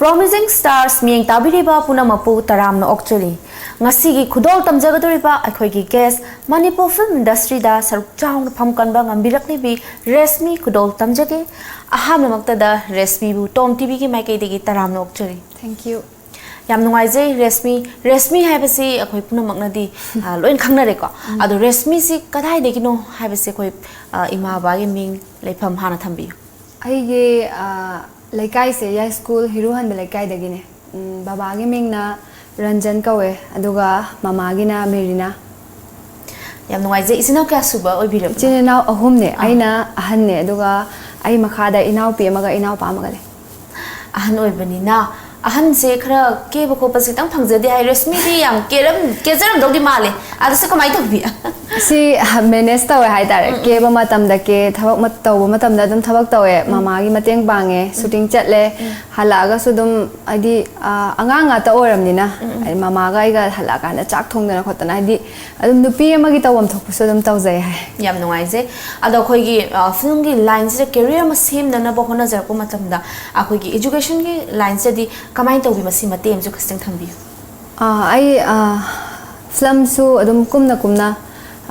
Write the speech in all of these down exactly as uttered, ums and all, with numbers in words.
Promising Stars ꯃꯤꯌꯦꯡ ꯇꯥꯕꯤꯔꯤꯕ ꯄꯨꯝꯅꯃꯛꯄꯨ ꯇꯔꯥꯝꯅ ꯑꯣꯛꯆꯔꯤ꯫ ꯉꯁꯤꯒꯤ ꯈꯨꯗꯣꯜ ꯇꯝꯖꯒꯗꯧꯔꯤꯕ ꯑꯩꯈꯣꯏꯒꯤ guest, ꯃꯅꯤꯄꯨꯔ film industryꯗ ꯁꯔꯨꯛ ꯆꯥꯎꯅ ꯐꯝ ꯀꯟꯕ ꯉꯝꯕꯤꯔꯛꯂꯤꯕꯤ ꯔꯦꯁꯃꯤ ꯈꯨꯗꯣꯜ ꯇꯝꯖꯒꯦ꯫ ꯑꯍꯥꯟꯕꯃꯛꯇꯗ ꯔꯦꯁꯃꯤꯕꯨ ꯇꯣꯝ ꯇꯤꯚꯤꯒꯤ ꯃꯥꯏꯀꯩꯗꯒꯤ ꯇꯔꯥꯝꯅ ꯑꯣꯛꯆꯔꯤ꯫ Thank you. ꯌꯥꯝ ꯅꯨꯡꯉꯥꯏꯖꯩ ꯔꯦꯁꯃꯤ꯫ ꯔꯦꯁꯃꯤ ꯍꯥꯏꯕꯁꯤ ꯑꯩꯈꯣꯏ ꯄꯨꯝꯅꯃꯛꯅꯗꯤ, ꯑ, ꯂꯣꯏꯅ ꯈꯪꯅꯔꯦꯀꯣ꯫ ꯑꯗꯣ ꯔꯦꯁꯃꯤꯁꯤ ꯀꯗꯥꯏꯗꯒꯤꯅꯣ ꯍꯥꯏꯕꯁꯤ ꯑꯩꯈꯣꯏ, ꯑ, ꯏꯃꯥ ꯕꯕꯥꯒꯤ ꯃꯤꯡ, ꯂꯩꯐꯝ ꯍꯥꯟꯅ ꯊꯝꯕꯤꯌꯨ꯫ ꯑꯩꯒꯤ, ꯑ, ꯂꯩꯀꯥꯏꯁꯦ ꯌꯥꯏꯁ꯭ꯀꯨꯜ ꯍꯤꯔꯨ ꯍꯟꯕ ꯂꯩꯀꯥꯏꯗꯒꯤꯅꯦ꯫ ꯎꯝ, ꯕꯕꯥꯒꯤ ꯃꯤꯡꯅ ꯔꯟꯖꯟ ꯀꯧꯋꯦ, ꯑꯗꯨꯒ ꯃꯃꯥꯒꯤꯅ ꯃꯦꯔꯤꯅꯥ꯫ ꯌꯥꯝ ꯅꯨꯡꯉꯥꯏꯖꯩ꯫ ꯏꯆꯤꯟ ꯏꯅꯥꯎ ꯀꯌꯥ ꯁꯨꯕ ꯑꯣꯏꯕꯤꯔꯕꯅꯣ? ꯏꯆꯤꯟ ꯏꯅꯥꯎ ꯑꯍꯨꯝꯅꯦ꯫ ꯑꯥ꯫ ꯑꯩꯅ ꯑꯍꯟꯅꯦ, ꯑꯗꯨꯒ ꯑꯩ ꯃꯈꯥꯗ ꯏꯅꯥꯎꯄꯤ ꯑꯃꯒ ꯏꯅꯥꯎꯄꯥ ꯑꯃꯒ ꯂꯩ꯫ ꯑꯍꯟ ꯑꯣꯏꯕꯅꯤꯅ ꯑꯍꯟꯁꯦ ꯈꯔ ꯀꯦꯕ ꯈꯣꯠꯄꯁꯦ ꯈꯤꯇꯪ ꯐꯪꯖꯗꯦ ꯍꯥꯏ꯫ ꯔꯦꯁꯃꯤꯗꯤ ꯌꯥꯝ ꯀꯦꯔꯝ-, ꯀꯦꯖꯔꯝꯗꯧꯗꯤ ꯃꯥꯜꯂꯦ꯫ ꯑꯗꯨꯁꯨ ꯀꯃꯥꯏꯅ ꯇꯧꯕꯤ? ꯁꯤ ꯃꯦꯅꯦꯖ ꯇꯧꯋꯦ ꯍꯥꯏꯇꯥꯔꯦ꯫ ꯀꯦꯕ ꯃꯇꯝꯗ ꯀꯦ, ꯊꯕꯛ ꯃꯠ-, ꯇꯧꯕ ꯃꯇꯝꯗ ꯑꯗꯨꯝ ꯊꯕꯛ ꯇꯧꯋꯦ꯫ ꯃꯃꯥꯒꯤ ꯃꯇꯦꯡ ꯄꯥꯡꯉꯦ, ꯁꯨꯇꯤꯡ ꯆꯠꯂꯦ, ꯍꯜꯂꯛꯑꯒꯁꯨ ꯑꯗꯨꯝ ꯍꯥꯏꯗꯤ, ꯑ, ꯑꯉꯥꯡ ꯉꯥꯛꯇ ꯑꯣꯏꯔꯕꯅꯤꯅ, ꯍꯥꯏꯗꯤ ꯃꯃꯥꯒ ꯑꯩꯒ ꯍꯜꯂꯛꯑꯀꯥꯟꯗ ꯆꯥꯛ ꯊꯣꯡꯗꯅ ꯈꯣꯠꯇꯅ, ꯍꯥꯏꯗꯤ ꯑꯗꯨꯝ ꯅꯨꯄꯤ ꯑꯃꯒꯤ ꯇꯧꯐꯝ ꯊꯣꯛꯄꯁꯨ ꯑꯗꯨꯝ ꯇꯧꯖꯩ ꯍꯥꯏ꯫ ꯌꯥꯝ ꯅꯨꯡꯉꯥꯏꯖꯩ꯫ ꯑꯗꯣ ꯑꯩꯈꯣꯏꯒꯤ, ꯑ, filmꯒꯤ lineꯁꯤꯗ career ꯑꯃ ꯁꯦꯝꯅꯅꯕ ꯍꯣꯠꯅꯖꯔꯛꯄ ꯃꯇꯝꯗ ꯑꯩꯈꯣꯏꯒꯤ educationꯒꯤ lineꯁꯤꯗꯗꯤ ꯀꯃꯥꯏꯅ ꯇꯧꯕꯤ? ꯃꯁꯤ ꯃꯇꯦꯛ ꯑꯃꯁꯨ ꯈꯖꯤꯛꯇꯪ ꯊꯝꯕꯤꯌꯨ꯫ ꯑꯥ, ꯑꯩ, ꯑꯥ, filmꯁꯨ ꯑꯗꯨꯝ ꯀꯨꯝꯅ ꯀꯨꯝꯅ,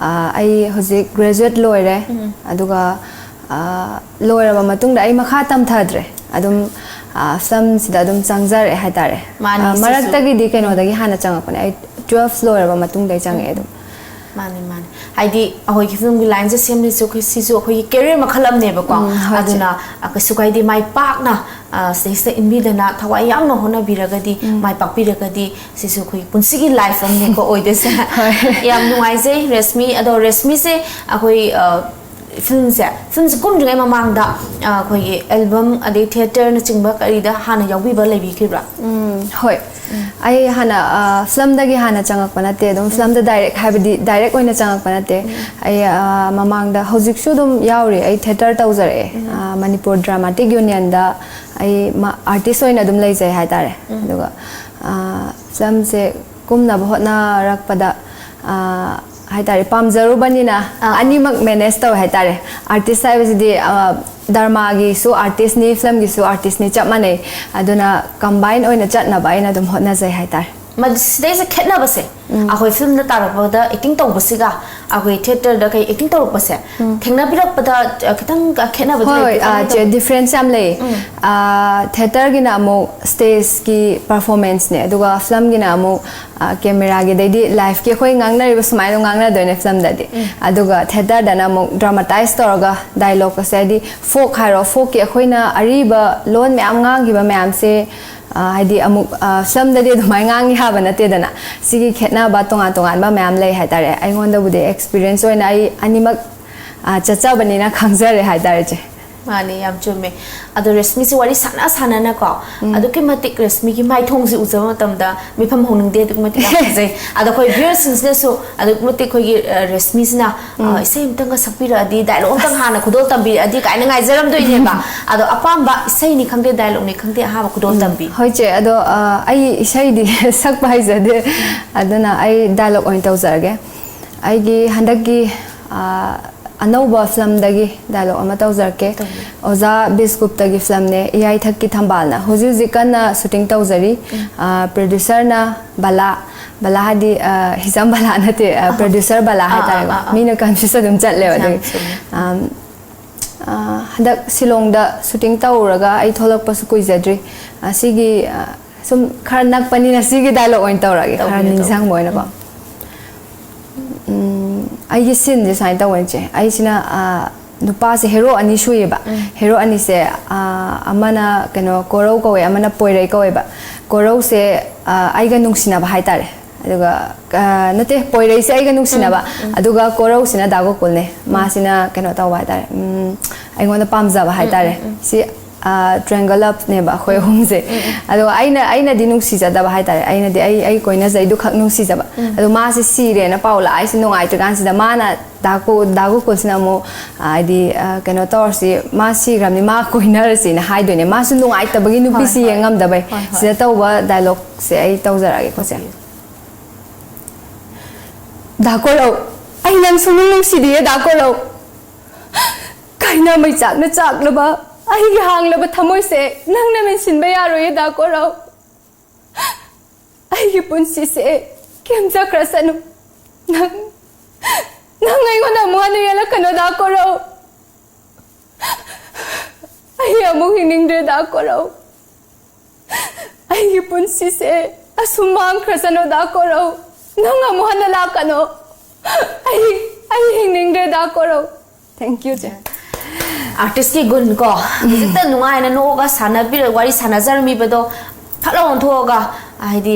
ꯑꯥ, ꯑꯩ ꯍꯧꯖꯤꯛ graduate ꯂꯣꯏꯔꯦ꯫ ꯑꯗꯨꯒ, ꯑꯥ, ꯂꯣꯏꯔꯕ ꯃꯇꯨꯡꯗ ꯑꯩ ꯃꯈꯥ ꯇꯝꯊꯗ꯭ꯔꯦ꯫ ꯑꯗꯨꯝ, ꯑꯥ, filmꯁꯤꯗ ꯑꯗꯨꯝ ꯆꯪꯖꯔꯛꯑꯦ ꯍꯥꯏꯇꯥꯔꯦ꯫ ꯃꯥꯅꯤ, ꯑꯥ, ꯁꯤꯁꯨ꯫ ꯃꯔꯛꯇꯒꯤꯗꯤ ꯀꯩꯅꯣꯗꯒꯤ ꯍꯥꯟꯅ ꯆꯪꯉꯛꯄꯅꯦ꯫ ꯑꯩ twelve ꯂꯣꯏꯔꯕ ꯃꯇꯨꯡꯗ ꯑꯩ ꯆꯪꯉꯛꯑꯦ ꯑꯗꯨꯝ꯫ ꯃꯥꯅꯤ, ꯃꯥꯅꯤ꯫ ꯍꯥꯏꯗꯤ ꯑꯩꯈꯣꯏꯒꯤ filmꯒꯤ lineꯁꯦ ꯁꯦꯝꯗꯣꯏꯁꯨ ꯑꯩꯈꯣꯏ, ꯁꯤꯁꯨ ꯑꯩꯈꯣꯏꯒꯤ career ꯃꯈꯜ ꯑꯃꯅꯦꯕꯀꯣ꯫ ꯎꯝ, ꯍꯣꯏ, ꯆꯦ꯫ ꯑꯗꯨꯅ, ꯑ, ꯀꯩꯁꯨ ꯀꯥꯏꯗꯦ, ꯃꯥꯏ ꯄꯥꯛꯅ, ꯑ, ꯁꯤꯗꯩꯁꯤꯗ ꯏꯟꯕꯤꯗꯅ ꯊꯋꯥꯏ ꯌꯥꯎꯅ ꯍꯣꯠꯅꯕꯤꯔꯒꯗꯤ, ꯃꯥꯏ ꯄꯥꯛꯄꯤꯔꯒꯗꯤ ꯁꯤꯁꯨ ꯑꯩꯈꯣꯏꯒꯤ ꯄꯨꯟꯁꯤꯒꯤ life ꯑꯃꯅꯦꯀꯣ ꯑꯣꯏꯗꯣꯏꯁꯦ꯫ ꯍꯣꯏ꯫ ꯌꯥꯝ ꯅꯨꯡꯉꯥꯏꯖꯩ ꯔꯦꯁꯃꯤ꯫ ꯑꯗꯣ ꯔꯦꯁꯃꯤꯁꯦ ꯑꯩꯈꯣꯏ, ꯑ, filmꯁꯦ, filmꯁꯦ ꯀꯨꯝꯗ꯭ꯔꯤꯉꯩ ꯃꯃꯥꯡꯗ, ꯑ, ꯑꯩꯈꯣꯏꯒꯤ album ꯑꯗꯩ theatreꯅꯆꯤꯡꯕ ꯀꯔꯤꯗ ꯍꯥꯟꯅ ꯌꯥꯎꯕꯤꯕ ꯂꯩꯕꯤꯈꯤꯕ꯭ꯔꯥ? ꯎꯝ, ꯍꯣꯏ꯫ ꯑꯩ ꯍꯥꯟꯅ, ꯑ, filmꯗꯒꯤ ꯍꯥꯟꯅ ꯆꯪꯉꯛꯄ ꯅꯠꯇꯦ, ꯑꯗꯨꯝ filmꯗ direct, ꯍꯥꯏꯕꯗꯤ direct ꯑꯣꯏꯅ ꯆꯪꯉꯛꯄ ꯅꯠꯇꯦ꯫ ꯑꯩ, ꯑ, ꯃꯃꯥꯡꯗ, ꯍꯧꯖꯤꯛꯁꯨ ꯑꯗꯨꯝ ꯌꯥꯎꯔꯤ, ꯑꯩ theatre ꯇꯧꯖꯔꯛꯑꯦ꯫ ꯑ, ꯃꯅꯤꯄꯨꯔ Dramatic Unionꯗ ꯑꯩ ꯃ-, artist ꯑꯣꯏꯅ ꯑꯗꯨꯝ ꯂꯩꯖꯩ ꯍꯥꯏꯇꯥꯔꯦ꯫ ꯑꯗꯨꯒ, ꯑ, filmꯁꯦ ꯀꯨꯝꯅꯕ ꯍꯣꯠꯅꯔꯛꯄꯗ, ꯑ, ꯍꯥꯏꯇꯥꯔꯦ, ꯄꯥꯝꯖꯔꯨꯕꯅꯤꯅ ꯑꯥ꯫ ꯑꯅꯤꯃꯛ ꯃꯦꯅꯦꯖ ꯇꯧꯋꯦ ꯍꯥꯏꯇꯥꯔꯦ꯫ ꯑꯥꯔꯇꯤꯁ ꯍꯥꯏꯕꯁꯤꯗꯤ, ꯑ, ꯗ꯭ꯔꯃꯥꯒꯤꯁꯨ ꯑꯥꯔꯇꯤꯁꯅꯤ, ꯐꯤꯂꯝꯒꯤꯁꯨ ꯑꯥꯔꯇꯤꯁꯅꯤ, ꯆꯞ ꯃꯥꯟꯅꯩ꯫ ꯑꯗꯨꯅ ꯀꯝꯕꯥꯏꯟ ꯑꯣꯏꯅ ꯆꯠꯅꯕ ꯑꯩꯅ ꯑꯗꯨꯝ ꯍꯣꯠꯅꯖꯩ ꯍꯥꯏꯇꯥꯔꯦ꯫ ꯃꯗꯨ ꯁꯤꯗꯩꯁꯤꯗ ꯈꯦꯠꯅꯕꯁꯦ, ꯑꯩꯈꯣꯏ ꯐꯤꯂꯝꯗ ꯇꯥꯔꯛꯄꯗ ꯑꯦꯛꯇꯤꯡ ꯇꯧꯕꯁꯤꯒ ꯑꯩꯈꯣꯏ ꯊꯤꯌꯦꯇꯔꯗ ꯀꯩ ꯑꯦꯛꯇꯤꯡ ꯇꯧꯔꯛꯄꯁꯦ, ꯊꯦꯡꯅꯕꯤꯔꯛꯄꯗ, ꯑ, ꯈꯤꯇꯪ ꯈꯦꯠꯅꯕꯗꯤ ꯍꯣꯏ, ꯂꯩꯕ꯭ꯔꯥ? ꯑ, ꯀꯃꯥꯏꯅ ꯆꯦ, ꯇꯧꯒꯦ? ꯗꯤꯐ꯭ꯔꯦꯟꯁ ꯌꯥꯝ ꯂꯩꯌꯦ꯫ ꯑ, ꯊꯤꯌꯦꯇꯔꯒꯤꯅ ꯑꯃꯨꯛ ꯁ꯭ꯇꯦꯖꯀꯤ ꯄꯔꯐꯣꯔꯃꯦꯟꯁꯅꯦ, ꯑꯗꯨꯒ ꯐꯤꯂꯝꯒꯤꯅ ꯑꯃꯨꯛ, ꯑ, ꯀꯦꯃꯦꯔꯥꯒꯤ, ꯑꯗꯩꯗꯤ ꯂꯥꯏꯐꯀꯤ ꯑꯩꯈꯣꯏ ꯉꯥꯡꯅꯔꯤꯕ ꯁꯨꯃꯥꯏꯅ ꯑꯗꯨꯝ ꯉꯥꯡꯅꯗꯣꯏꯅꯦ ꯐꯤꯂꯝꯗꯗꯤ꯫ ꯑꯗꯨꯒ ꯊꯤꯌꯦꯇꯔꯗꯅ ꯑꯃꯨꯛ ꯗ꯭ꯔꯃꯥꯇꯥꯏꯁ ꯇꯧꯔꯒ ꯗꯥꯏꯂꯣꯛ ꯑꯁꯦ, ꯍꯥꯏꯗꯤ ꯐꯣꯛ ꯍꯥꯏꯔꯣ, ꯐꯣꯛꯀꯤ ꯑꯩꯈꯣꯏꯅ ꯑꯔꯤꯕ ꯂꯣꯟ ꯃꯌꯥꯝ ꯉꯥꯡꯈꯤꯕ ꯃꯌꯥꯝꯁꯦ, ꯑ, ꯍꯥꯏꯗꯤ ꯑꯃꯨꯛ, ꯑ, ꯐꯤꯂꯝꯗꯗꯤ ꯑꯗꯨꯃꯥꯏꯅ ꯉꯥꯡꯉꯤ ꯍꯥꯏꯕ ꯅꯠꯇꯦꯗꯅ꯫ ꯁꯤꯒꯤ ꯈꯦꯠꯅꯕ ꯇꯣꯉꯥꯟ ꯇꯣꯉꯥꯟꯕ ꯃꯌꯥꯝ ꯂꯩ ꯍꯥꯏꯇꯥꯔꯦ꯫ ꯑꯩꯉꯣꯟꯗꯕꯨꯗꯤ ꯑꯦꯛꯁꯄꯤꯔꯤꯌꯦꯟꯁ ꯑꯣꯏꯅ ꯑꯩ ꯑꯅꯤꯃꯛ, ꯑ, ꯆꯠꯆꯕꯅꯤꯅ ꯈꯪꯖꯔꯦ ꯍꯥꯏꯇꯥꯔꯦ, ꯆꯦ꯫ ꯃꯥꯅꯦ, ꯌꯥꯝ ꯆꯨꯝꯃꯦ꯫ ꯑꯗꯣ ꯔꯦꯁꯃꯤꯁꯦ ꯋꯥꯔꯤ ꯁꯥꯟꯅ ꯁꯥꯟꯅꯅꯀꯣ, ꯑꯗꯨꯛꯀꯤ ꯃꯇꯤꯛ ꯔꯦꯁꯃꯤꯒꯤ ꯃꯥꯏꯊꯣꯡꯁꯦ ꯎꯖꯕ ꯃꯇꯝꯗ ꯃꯤꯐꯝ ꯍꯧꯅꯤꯡꯗꯦ, ꯑꯗꯨꯛꯀꯤ ꯃꯇꯤꯛ ꯌꯥꯝ ꯐꯖꯩ꯫ ꯑꯗꯣ ꯑꯩꯈꯣꯏ ꯚ꯭ꯌꯨꯋꯔꯁꯤꯡꯁꯤꯅꯁꯨ ꯑꯗꯨꯛꯀꯤ ꯃꯇꯤꯛ ꯑꯩꯈꯣꯏꯒꯤ, ꯑ, ꯔꯦꯁꯃꯤꯁꯤꯅ, ꯑ, ꯏꯁꯩ ꯑꯃꯇꯪꯒ ꯁꯛꯄꯤꯔꯛꯑꯗꯤ, ꯗꯥꯏꯂꯣꯛ ꯑꯃꯇꯪ ꯍꯥꯟꯅ ꯈꯨꯗꯣꯜ ꯇꯝꯕꯤꯔꯛꯑꯗꯤ ꯀꯥꯏꯅ ꯉꯥꯏꯖꯔꯝꯗꯣꯏꯅꯦꯕ꯫ ꯑꯗꯣ ꯑꯄꯥꯝꯕ ꯏꯁꯩꯅꯤ ꯈꯪꯗꯦ, ꯗꯥꯏꯂꯣꯛꯅꯤ ꯈꯪꯗꯦ, ꯑꯍꯥꯟꯕ ꯈꯨꯗꯣꯜ ꯇꯝꯕꯤꯌꯨ꯫ ꯍꯣꯏ, ꯆꯦ꯫ ꯑꯗꯣ, ꯑ, ꯑꯩ ꯏꯁꯩꯗꯤ ꯁꯛꯄ ꯍꯩꯖꯗꯦ, ꯑꯗꯨꯅ ꯑꯩ ꯗꯥꯏꯂꯣꯛ ꯑꯣꯏꯅ ꯇꯧꯖꯔꯒꯦ꯫ ꯑꯩꯒꯤ ꯍꯟꯗꯛꯀꯤ, ꯑ, ꯑꯅꯧꯕ ꯐꯤꯂꯝꯗꯒꯤ ꯗꯥꯏꯂꯣꯛ ꯑꯃ ꯇꯧꯖꯔꯛꯀꯦ꯫ ꯇꯧꯕꯤꯌꯨ꯫ ꯑꯣꯖꯥ ꯕꯤꯁꯀꯨꯞꯇꯒꯤ ꯐꯤꯂꯝꯅꯦ, ꯏꯌꯥꯏꯊꯛꯀꯤ ꯊꯝꯕꯥꯜꯅ꯫ ꯍꯧꯖꯤꯛ ꯍꯧꯖꯤꯛ ꯀꯟꯅ ꯁꯨꯇꯤꯡ ꯇꯧꯖꯔꯤ꯫ ꯑ, ꯄ꯭ꯔꯣꯗ꯭ꯌꯨꯁꯔꯅ ꯕꯂꯥ, ꯕꯂꯥ ꯍꯥꯏꯗꯤ, ꯑ, ꯍꯤꯖꯝ ꯕꯂꯥ ꯅꯠꯇꯦ, ꯑ, ꯄ꯭ꯔꯣꯗ꯭ꯌꯨꯁꯔ ꯕꯂꯥ ꯍꯥꯏꯇꯥꯔꯦꯀꯣ꯫ ꯃꯤꯅ ꯀꯟꯐ꯭ꯌꯨꯁ ꯑꯗꯨꯝ ꯆꯠꯂꯦꯕ ꯑꯗꯨꯒꯤ꯫ ꯑꯝ, ꯑ, ꯍꯟꯗꯛ ꯁꯤꯂꯣꯡꯗ ꯁꯨꯇꯤꯡ ꯇꯧꯔꯨꯔꯒ ꯑꯩ ꯊꯣꯛꯂꯛꯄꯁꯨ ꯀꯨꯏꯖꯗ꯭ꯔꯤ꯫ ꯑ, ꯁꯤꯒꯤ, ꯑ, ꯁꯨꯝ ꯈꯔ ꯅꯛꯄꯅꯤꯅ ꯁꯤꯒꯤ ꯗꯥꯏꯂꯣꯛ ꯑꯣꯏꯅ ꯇꯧꯔꯛꯑꯒꯦ, ꯈꯔ ꯇꯧꯕꯤꯌꯨ, ꯇꯧꯕꯤꯌꯨ꯫ ꯅꯤꯡꯁꯤꯡꯕ ꯑꯣꯏꯅꯀꯣ꯫ ꯎꯝ, ꯑꯩꯒꯤ ꯁꯤꯟꯁꯦ ꯁꯨꯃꯥꯏꯅ ꯇꯧꯕꯅꯤ, ꯆꯦ꯫ ꯑꯩꯁꯤꯅ, ꯑ, ꯅꯨꯄꯥꯁꯦ ꯍꯦꯔꯣ ꯑꯅꯤ ꯁꯨꯏꯌꯦꯕ꯫ ꯍꯦꯔꯣ ꯑꯅꯤꯁꯦ, ꯑ, ꯑꯃꯅ ꯀꯩꯅꯣ ꯀꯣꯔꯧ ꯀꯧꯋꯦ, ꯑꯃꯅ ꯄꯣꯏꯔꯩ ꯀꯧꯋꯦꯕ꯫ ꯀꯣꯔꯧꯁꯦ, ꯑ, ꯑꯩꯒ ꯅꯨꯡꯁꯤꯅꯕ ꯍꯥꯏꯇꯥꯔꯦ꯫ ꯑꯗꯨꯒ, ꯑ, ꯅꯠꯇꯦ, ꯄꯣꯏꯔꯩꯁꯦ ꯑꯩꯒ ꯅꯨꯡꯁꯤꯅꯕ꯫ ꯑꯗꯨꯒ ꯀꯣꯔꯧꯁꯤꯅ ꯗꯥ ꯒꯣꯀꯨꯜꯅꯦ꯫ ꯃꯥꯁꯤꯅ ꯀꯩꯅꯣ ꯇꯧꯕ ꯍꯥꯏꯇꯥꯔꯦ꯫ ꯎꯝ, ꯑꯩꯉꯣꯟꯗ ꯄꯥꯝꯖꯕ ꯍꯥꯏꯇꯥꯔꯦ꯫ ꯁꯤ, ꯑ, triangle love ꯅꯦꯕ ꯑꯩꯈꯣꯏ ꯑꯍꯨꯝꯁꯦ꯫ ꯑꯗꯣ ꯑꯩꯅ, ꯑꯩꯅꯗꯤ ꯅꯨꯡꯁꯤꯖꯗꯕ ꯍꯥꯏꯇꯥꯔꯦ꯫ ꯑꯩꯅꯗꯤ ꯑꯩ, ꯑꯩ ꯀꯣꯏꯅꯖꯩꯗꯨ ꯈꯛ ꯅꯨꯡꯁꯤꯖꯕ꯫ ꯑꯗꯣ ꯃꯥꯁꯦ ꯁꯤꯔꯦꯅ ꯄꯥꯎ ꯂꯥꯛꯏꯁꯦ ꯅꯨꯡꯉꯥꯏꯇ꯭ꯔꯤꯀꯥꯟꯁꯤꯗ ꯃꯥꯅ ꯗꯥ ꯒꯣ-, ꯗꯥ ꯒꯣꯀꯨꯜꯁꯤꯅ ꯑꯃꯨꯛ, ꯑ, ꯍꯥꯏꯗꯤ, ꯑ, ꯀꯩꯅꯣ ꯇꯧꯔꯁꯤ, ꯃꯥ ꯁꯤꯈ꯭ꯔꯕꯅꯤ, ꯃꯥ ꯀꯣꯏꯅꯔꯁꯤꯅ ꯍꯥꯏꯗꯣꯏꯅꯦ꯫ ꯃꯥꯁꯨ ꯅꯨꯡꯉꯥꯏꯇꯕꯒꯤ ꯅꯨꯄꯤꯁꯤ ꯌꯦꯡ ꯉꯝꯗꯕꯩ꯫ ꯁꯤꯗ ꯇꯧꯕ ꯗꯥꯏꯂꯣꯛꯁꯦ ꯑꯩ ꯇꯧꯖꯔꯛꯑꯒꯦꯀꯣ, ꯆꯦ꯫ ꯗꯥ ꯀꯣꯔꯧ, ꯑꯩ ꯅꯪ ꯁꯨꯡꯅꯨꯡ ꯅꯨꯡꯁꯤꯗꯤꯌꯦ ꯗꯥ ꯀꯣꯔꯧ꯫ ꯀꯥꯏꯅ ꯃꯩꯆꯥꯛꯅ ꯆꯥꯛꯂꯕ ꯑꯩꯒꯤ ꯍꯥꯡꯂꯕ ꯊꯃꯣꯏꯁꯦ ꯅꯪꯅ ꯃꯦꯟꯁꯤꯟꯕ ꯌꯥꯔꯣꯏꯌꯦ ꯗꯥ ꯀꯣꯔꯧ꯫ ꯑꯩꯒꯤ ꯄꯨꯟꯁꯤꯁꯦ ꯀꯦꯝꯖꯈ꯭ꯔꯁꯅꯨ꯫ ꯅꯪ, ꯅꯪ ꯑꯩꯉꯣꯟꯗ ꯑꯃꯨꯛ ꯍꯟꯅ ꯌꯦꯜꯂꯛꯀꯅꯨ ꯗꯥ ꯀꯣꯔꯧ꯫ ꯑꯩ ꯑꯃꯨꯛ ꯍꯤꯡꯅꯤꯡꯗ꯭ꯔꯦ ꯗꯥ ꯀꯣꯔꯧ꯫ ꯑꯩꯒꯤ ꯄꯨꯟꯁꯤꯁꯦ ꯑꯁꯨꯝ ꯃꯥꯡꯈ꯭ꯔꯁꯅꯨ ꯗꯥ ꯀꯣꯔꯧ꯫ ꯅꯪ ꯑꯃꯨꯛ ꯍꯟꯅ ꯂꯥꯛꯀꯅꯨ꯫ ꯑꯩ, ꯑꯩ ꯍꯤꯡꯅꯤꯡꯗ꯭ꯔꯦ ꯗꯥ ꯀꯣꯔꯧ꯫ Thank you, ꯆꯦ꯫ ꯑꯥꯔꯇꯤꯁꯀꯤ ꯒꯨꯟ ꯀꯣ, ꯍꯧꯖꯤꯛꯇ ꯅꯨꯡꯉꯥꯏꯅ ꯅꯣꯛꯑꯒ ꯁꯥꯟꯅꯕꯤꯔ ꯋꯥꯔꯤ ꯁꯥꯟꯅꯖꯔꯝꯃꯤꯕꯗꯣ ꯐꯠ ꯂꯥꯎ ꯑꯣꯟꯊꯣꯛꯑꯒ, ꯍꯥꯏꯗꯤ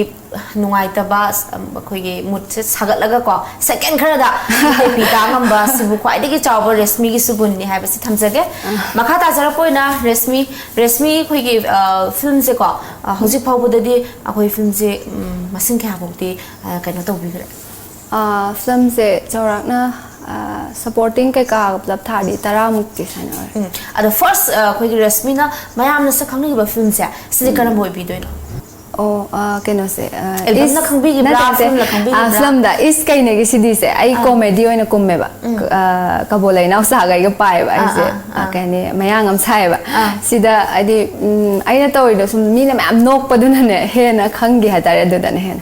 ꯅꯨꯡꯉꯥꯏꯇꯕ, ꯑꯩꯈꯣꯏꯒꯤ ꯃꯨꯠꯁꯦ ꯁꯥꯒꯠꯂꯒ ꯀꯣ, ꯁꯦꯀꯦꯟ ꯈꯔꯗ ꯃꯤꯠꯇꯩ ꯄꯤ ꯇꯥ ꯉꯝꯕ ꯁꯤꯕꯨ ꯈ꯭ꯋꯥꯏꯗꯒꯤ ꯆꯥꯎꯕ ꯔꯦꯁꯃꯤꯒꯤꯁꯨ ꯒꯨꯟꯅꯤ ꯍꯥꯏꯕꯁꯤ ꯊꯝꯖꯒꯦ꯫ ꯃꯈꯥ ꯇꯥꯖꯔꯛꯄ ꯑꯣꯏꯅ ꯔꯦꯁꯃꯤ, ꯔꯦꯁꯃꯤ ꯑꯩꯈꯣꯏꯒꯤ ꯐꯤꯂꯝꯁꯦꯀꯣ, ꯍꯧꯖꯤꯛ ꯐꯥꯎꯕꯗꯗꯤ ꯑꯩꯈꯣꯏ ꯐꯤꯂꯝꯁꯦ ꯃꯁꯤꯡ ꯀꯌꯥꯐꯥꯎꯗꯤ ꯀꯩꯅꯣ ꯇꯧꯕꯤꯈ꯭ꯔꯦ? ꯐꯤꯂꯝꯁꯦ ꯆꯥꯎꯔꯥꯛꯅ ꯁꯄꯣꯔꯇꯤꯡ ꯀꯩꯀꯥꯒ ꯄꯨꯂꯞ ꯊꯥꯔꯗꯤ ꯇꯔꯥꯃꯨꯛꯇꯤ ꯁꯥꯟꯅꯔꯦ꯫ ꯎꯝ꯫ ꯑꯗꯣ ꯐꯥꯔꯁ ꯑꯩꯈꯣꯏꯒꯤ ꯔꯦꯁꯃꯤꯅ ꯃꯌꯥꯝꯅꯁꯨ ꯈꯪꯅꯈꯤꯕ ꯐꯤꯂꯝꯁꯦ, ꯁꯤꯗꯤ ꯀꯔꯝꯕ ꯑꯣꯏꯕꯤꯗꯣꯏꯅꯣ? ꯑꯣ, ꯑ, ꯀꯩꯅꯣꯁꯦ, ꯑ, ꯑꯦꯜꯕꯝꯅ ꯏꯁ-, ꯈꯪꯕꯤꯈꯤꯕ꯭ꯔꯥ, ꯅꯠꯇꯦ, ꯅꯠꯇꯦ꯫ ꯐꯤꯂꯝꯅ ꯈꯪꯕꯤꯈꯤꯕ꯭ꯔꯥ? ꯑ, ꯐꯤꯂꯝꯗ ꯏꯁ ꯀꯩꯅꯒꯤ ꯁꯤꯗꯤꯁꯦ ꯑꯩ ꯀꯣꯃꯦꯗꯤ ꯑꯣꯏꯅ ꯀꯨꯝꯃꯦꯕ꯫ ꯑ, ꯀꯕꯣꯜ ꯂꯩꯅꯥꯎꯆꯥꯒ ꯑꯩꯒ ꯄꯥꯏꯌꯦꯕ ꯑꯩꯁꯦ꯫ ꯑ, ꯀꯩ ꯍꯥꯏꯅꯤ, ꯃꯌꯥꯡ ꯑꯃ ꯁꯥꯏꯌꯦꯕ꯫ ꯁꯤꯗ ꯍꯥꯏꯗꯤ, ꯎꯝ, ꯑꯩꯅ ꯇꯧꯔꯤꯗꯣ ꯁꯨꯝ ꯃꯤꯅ ꯃꯌꯥꯝ ꯅꯣꯛꯄꯗꯨꯅꯅꯦ ꯍꯦꯟꯅ ꯈꯪꯈꯤ ꯍꯥꯏꯇꯥꯔꯦ ꯑꯗꯨꯗꯅ ꯍꯦꯟꯅ꯫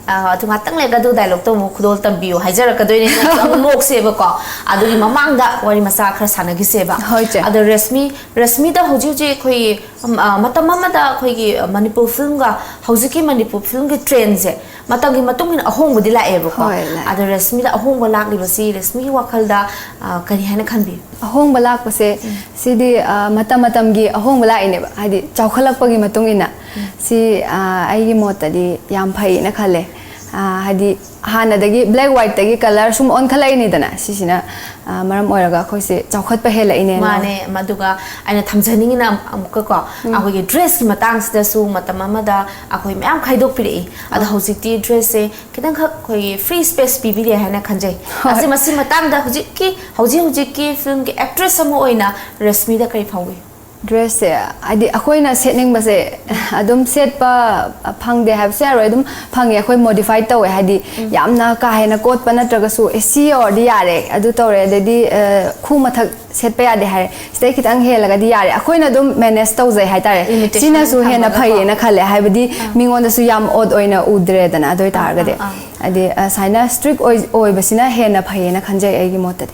ꯑ, ꯑꯗꯨ ꯉꯥꯛꯇꯪ ꯂꯩꯔꯒ ꯑꯗꯨ ꯗꯥꯏꯂꯣꯛꯇꯣ ꯑꯃꯨꯛ ꯈꯨꯗꯣꯜ ꯇꯝꯕꯤꯌꯨ ꯍꯥꯏꯖꯔꯛꯀꯗꯣꯏꯅꯦ, ꯑꯃꯨꯛ ꯅꯣꯛꯁꯦꯕꯀꯣ꯫ ꯑꯗꯨꯒꯤ ꯃꯃꯥꯡꯗ ꯋꯥꯔꯤ ꯃꯆꯥ ꯈꯔ ꯁꯥꯟꯅꯈꯤꯁꯦꯕ꯫ ꯍꯣꯏ, ꯆꯦ꯫ ꯑꯗꯣ ꯔꯦꯁꯃꯤ, ꯔꯦꯁꯃꯤꯗ ꯍꯧꯖꯤꯛ ꯍꯧꯖꯤꯛ ꯑꯩꯈꯣꯏꯒꯤ, ꯎꯝ, ꯑ, ꯃꯇꯝ ꯑꯃꯗ ꯑꯩꯈꯣꯏꯒꯤ ꯃꯅꯤꯄꯨꯔ ꯐꯤꯂꯝꯒ ꯍꯧꯖꯤꯛꯀꯤ ꯃꯅꯤꯄꯨꯔ ꯐꯤꯂꯝꯒꯤ ꯇ꯭ꯔꯦꯟꯁꯦ ꯃꯇꯝꯒꯤ ꯃꯇꯨꯡ ꯏꯟꯅ ꯑꯍꯣꯡꯕꯗꯤ ꯂꯥꯛꯑꯦꯕꯀꯣ꯫ ꯍꯣꯏ, ꯂꯥꯛꯑꯦ꯫ ꯑꯗꯣ ꯔꯦꯁꯃꯤꯗ ꯑꯍꯣꯡꯕ ꯂꯥꯛꯂꯤꯕꯁꯤ ꯔꯦꯁꯃꯤꯒꯤ ꯋꯥꯈꯜꯗ, ꯑ, ꯀꯔꯤ ꯍꯥꯏꯅ ꯈꯟꯕꯤ? ꯑꯍꯣꯡꯕ ꯂꯥꯛꯄꯁꯦ ꯁꯤꯗꯤ, ꯑ, ꯃꯇꯝ ꯃꯇꯝꯒꯤ ꯑꯍꯣꯡꯕ ꯂꯥꯛꯏꯅꯦꯕ, ꯍꯥꯏꯗꯤ ꯆꯥꯎꯈꯠꯂꯛꯄꯒꯤ ꯃꯇꯨꯡ ꯏꯟꯅ꯫ ꯁꯤ, ꯑ, ꯑꯩꯒꯤ ꯃꯣꯠꯇꯗꯤ ꯌꯥꯝ ꯐꯩꯅ ꯈꯜꯂꯦ꯫ ꯑ, ꯍꯥꯏꯗꯤ ꯍꯥꯟꯅꯗꯒꯤ ꯕ꯭ꯂꯦꯛ ꯋꯥꯏꯠꯇꯒꯤ ꯀꯂꯔ ꯁꯨꯝ ꯑꯣꯟꯈꯠꯂꯛꯏꯅꯤꯗꯅ, ꯁꯤꯁꯤꯅ, ꯑ, ꯃꯔꯝ ꯑꯣꯏꯔꯒ ꯑꯩꯈꯣꯏꯁꯦ ꯆꯥꯎꯈꯠꯄ ꯍꯦꯜꯂꯛꯏꯅꯦꯅ꯫ ꯃꯥꯅꯦ꯫ ꯑꯗꯨꯒ ꯑꯩꯅ ꯊꯝꯖꯅꯤꯡꯉꯤꯅ ꯑꯃꯨꯛꯀꯀꯣ, ꯑꯩꯈꯣꯏꯒꯤ ꯗ꯭ꯔꯦꯁꯀꯤ ꯃꯇꯥꯡꯁꯤꯗꯁꯨ ꯃꯇꯝ ꯑꯃꯗ ꯑꯩꯈꯣꯏ ꯃꯌꯥꯝ ꯈꯥꯏꯗꯣꯛꯄꯤꯔꯛꯏ꯫ ꯑꯗꯣ ꯍꯧꯖꯤꯛꯇꯤ ꯗ꯭ꯔꯦꯁꯁꯦ ꯈꯤꯇꯪꯈꯛ ꯑꯩꯈꯣꯏꯒꯤ ꯐ꯭ꯔꯤ ꯁ꯭ꯄꯦꯁ ꯄꯤꯕꯤꯔꯦ ꯍꯥꯏꯅ ꯈꯟꯖꯩ꯫ ꯑꯁꯤ, ꯃꯁꯤ ꯃꯇꯥꯡꯗ ꯍꯧꯖꯤꯛꯀꯤ, ꯍꯧꯖꯤꯛ ꯍꯧꯖꯤꯛꯀꯤ ꯐꯤꯂꯝꯒꯤ ꯑꯦꯛꯇ꯭ꯔꯦꯁ ꯑꯃ ꯑꯣꯏꯅ ꯔꯦꯁꯃꯤꯗ ꯀꯔꯤ ꯐꯥꯎꯏ? ꯗ꯭ꯔꯦꯁꯁꯦ ꯍꯥꯏꯗꯤ ꯑꯩꯈꯣꯏꯅ ꯁꯦꯠꯅꯤꯡꯕꯁꯦ ꯑꯗꯨꯝ ꯁꯦꯠꯄ ꯐꯪꯗꯦ ꯍꯥꯏꯕꯁꯨ ꯌꯥꯔꯣꯏ, ꯑꯗꯨꯝ ꯐꯪꯉꯦ꯫ ꯑꯩꯈꯣꯏ ꯃꯣꯗꯤꯐꯥꯏ ꯇꯧꯋꯦ, ꯍꯥꯏꯗꯤ ꯌꯥꯝꯅ ꯀꯥ ꯍꯦꯟꯅ ꯀꯣꯠꯄ ꯅꯠꯇ꯭ꯔꯒꯁꯨ, ꯑꯦ, ꯁꯤ ꯌꯧꯔꯗꯤ ꯌꯥꯔꯦ, ꯑꯗꯨ ꯇꯧꯔꯦ, ꯑꯗꯩꯗꯤ ꯑ, ꯈꯨ ꯃꯊꯛ ꯁꯦꯠꯄ ꯌꯥꯗꯦ ꯍꯥꯏꯔꯦ, ꯁꯤꯗꯩ ꯈꯤꯇꯪ ꯍꯦꯜꯂꯒꯗꯤ ꯌꯥꯔꯦ, ꯑꯩꯈꯣꯏꯅ ꯑꯗꯨꯝ ꯃꯦꯅꯦꯖ ꯇꯧꯖꯩ ꯍꯥꯏꯇꯥꯔꯦ꯫ Limitation ꯁꯤꯅꯁꯨ ꯍꯦꯟꯅ ꯊꯝꯃꯒꯀꯣ꯫ ꯐꯩꯌꯦꯅ ꯈꯜꯂꯦ, ꯍꯥꯏꯕꯗꯤ ꯑꯥ꯫ ꯃꯤꯉꯣꯟꯗꯁꯨ ꯌꯥꯝ ꯑꯣꯗ ꯑꯣꯏꯅ ꯎꯗ꯭ꯔꯦꯗꯅ꯫ ꯑꯗꯨ ꯑꯥ, ꯑꯣꯏꯇꯥꯔꯒꯗꯤ ꯑꯥ, ꯑꯥ꯫ ꯍꯥꯏꯗꯤ ꯑ, ꯁꯨꯃꯥꯏꯅ ꯁ꯭ꯇ꯭ꯔꯤꯛ ꯑꯣꯏ-, ꯑꯣꯏꯕꯁꯤꯅ ꯍꯦꯟꯅ ꯐꯩꯌꯦꯅ ꯈꯟꯖꯩ ꯑꯩꯒꯤ ꯃꯣꯠꯇꯗꯤ꯫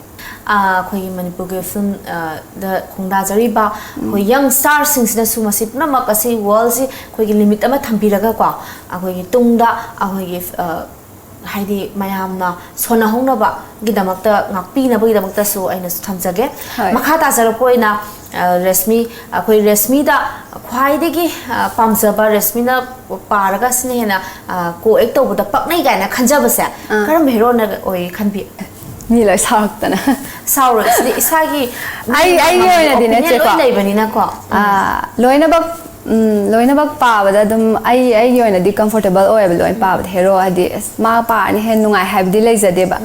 ꯑꯥ, ꯑꯩꯈꯣꯏꯒꯤ ꯃꯅꯤꯄꯨꯔꯒꯤ ꯐꯤꯂꯝ, ꯑ, ꯗ ꯈꯣꯡꯗꯥꯖꯔꯤꯕ ꯑꯩꯈꯣꯏ ꯌꯪ ꯁ꯭ꯇꯥꯔꯁꯤꯡꯁꯤꯅꯁꯨ ꯃꯁꯤ ꯄꯨꯝꯅꯃꯛ ꯑꯁꯤ ꯋꯥꯔꯜꯁꯤ ꯑꯩꯈꯣꯏꯒꯤ ꯂꯤꯃꯤꯠ ꯑꯃ ꯊꯝꯕꯤꯔꯒꯀꯣ, ꯑꯩꯈꯣꯏꯒꯤ ꯇꯨꯡꯗ ꯑꯩꯈꯣꯏꯒꯤ, ꯑ, ꯍꯥꯏꯗꯤ ꯃꯌꯥꯝꯅ ꯁꯣꯟꯅꯍꯧꯅꯕꯒꯤꯗꯃꯛꯇ, ꯉꯥꯛꯄꯤꯅꯕꯒꯤꯗꯃꯛꯇꯁꯨ ꯑꯩꯅꯁꯨ ꯊꯝꯖꯒꯦ꯫ ꯍꯣꯏ꯫ ꯃꯈꯥ ꯇꯥꯖꯔꯛꯄ ꯑꯣꯏꯅ, ꯑ, ꯔꯦꯁꯃꯤ, ꯑꯩꯈꯣꯏ ꯔꯦꯁꯃꯤꯗ ꯈ꯭ꯋꯥꯏꯗꯒꯤ, ꯑ, ꯄꯥꯝꯖꯕ, ꯔꯦꯁꯃꯤꯅ ꯄꯥꯔꯒ ꯁꯤꯅ ꯍꯦꯟꯅ, ꯑ, ꯀꯣ ꯑꯦꯛ ꯇꯧꯕꯗ ꯄꯛꯅꯩ ꯀꯥꯏꯅ ꯈꯟꯖꯕꯁꯦ ꯑꯥ꯫ ꯀꯔꯝꯕ ꯍꯦꯔꯣꯅ ꯑꯣꯏ ꯈꯟꯕꯤ? ꯃꯤ ꯂꯣꯏ ꯁꯥꯎꯔꯛꯇꯅ꯫ ꯁꯥꯎꯔꯣꯏ, ꯁꯤꯗꯤ ꯏꯁꯥꯒꯤ ꯑꯩ, ꯑꯩꯒꯤ ꯑꯣꯏꯅꯗꯤꯅꯦ, opinion ꯂꯣꯏ ꯆꯦꯀꯣ꯫ ꯂꯩꯕꯅꯤꯅꯀꯣ꯫ ꯑꯥ, ꯂꯣꯏꯅꯃꯛ, ꯎꯝ, ꯂꯣꯏꯅꯃꯛ ꯄꯥꯕꯗ ꯑꯗꯨꯝ ꯑꯩ, ꯑꯩꯒꯤ ꯑꯣꯏꯅꯗꯤ ꯀꯝꯐꯣꯔꯇꯦꯕꯜ ꯑꯣꯏꯌꯦꯕ ꯂꯣꯏ ꯄꯥꯕꯗ꯫ ꯍꯦꯔꯣ ꯍꯥꯏꯗꯤ, ꯑꯁ, ꯃꯥ ꯄꯥꯔꯅꯤ ꯍꯦꯟꯅ ꯅꯨꯡꯉꯥꯏ ꯍꯥꯏꯕꯗꯤ ꯂꯩꯖꯗꯦꯕ꯫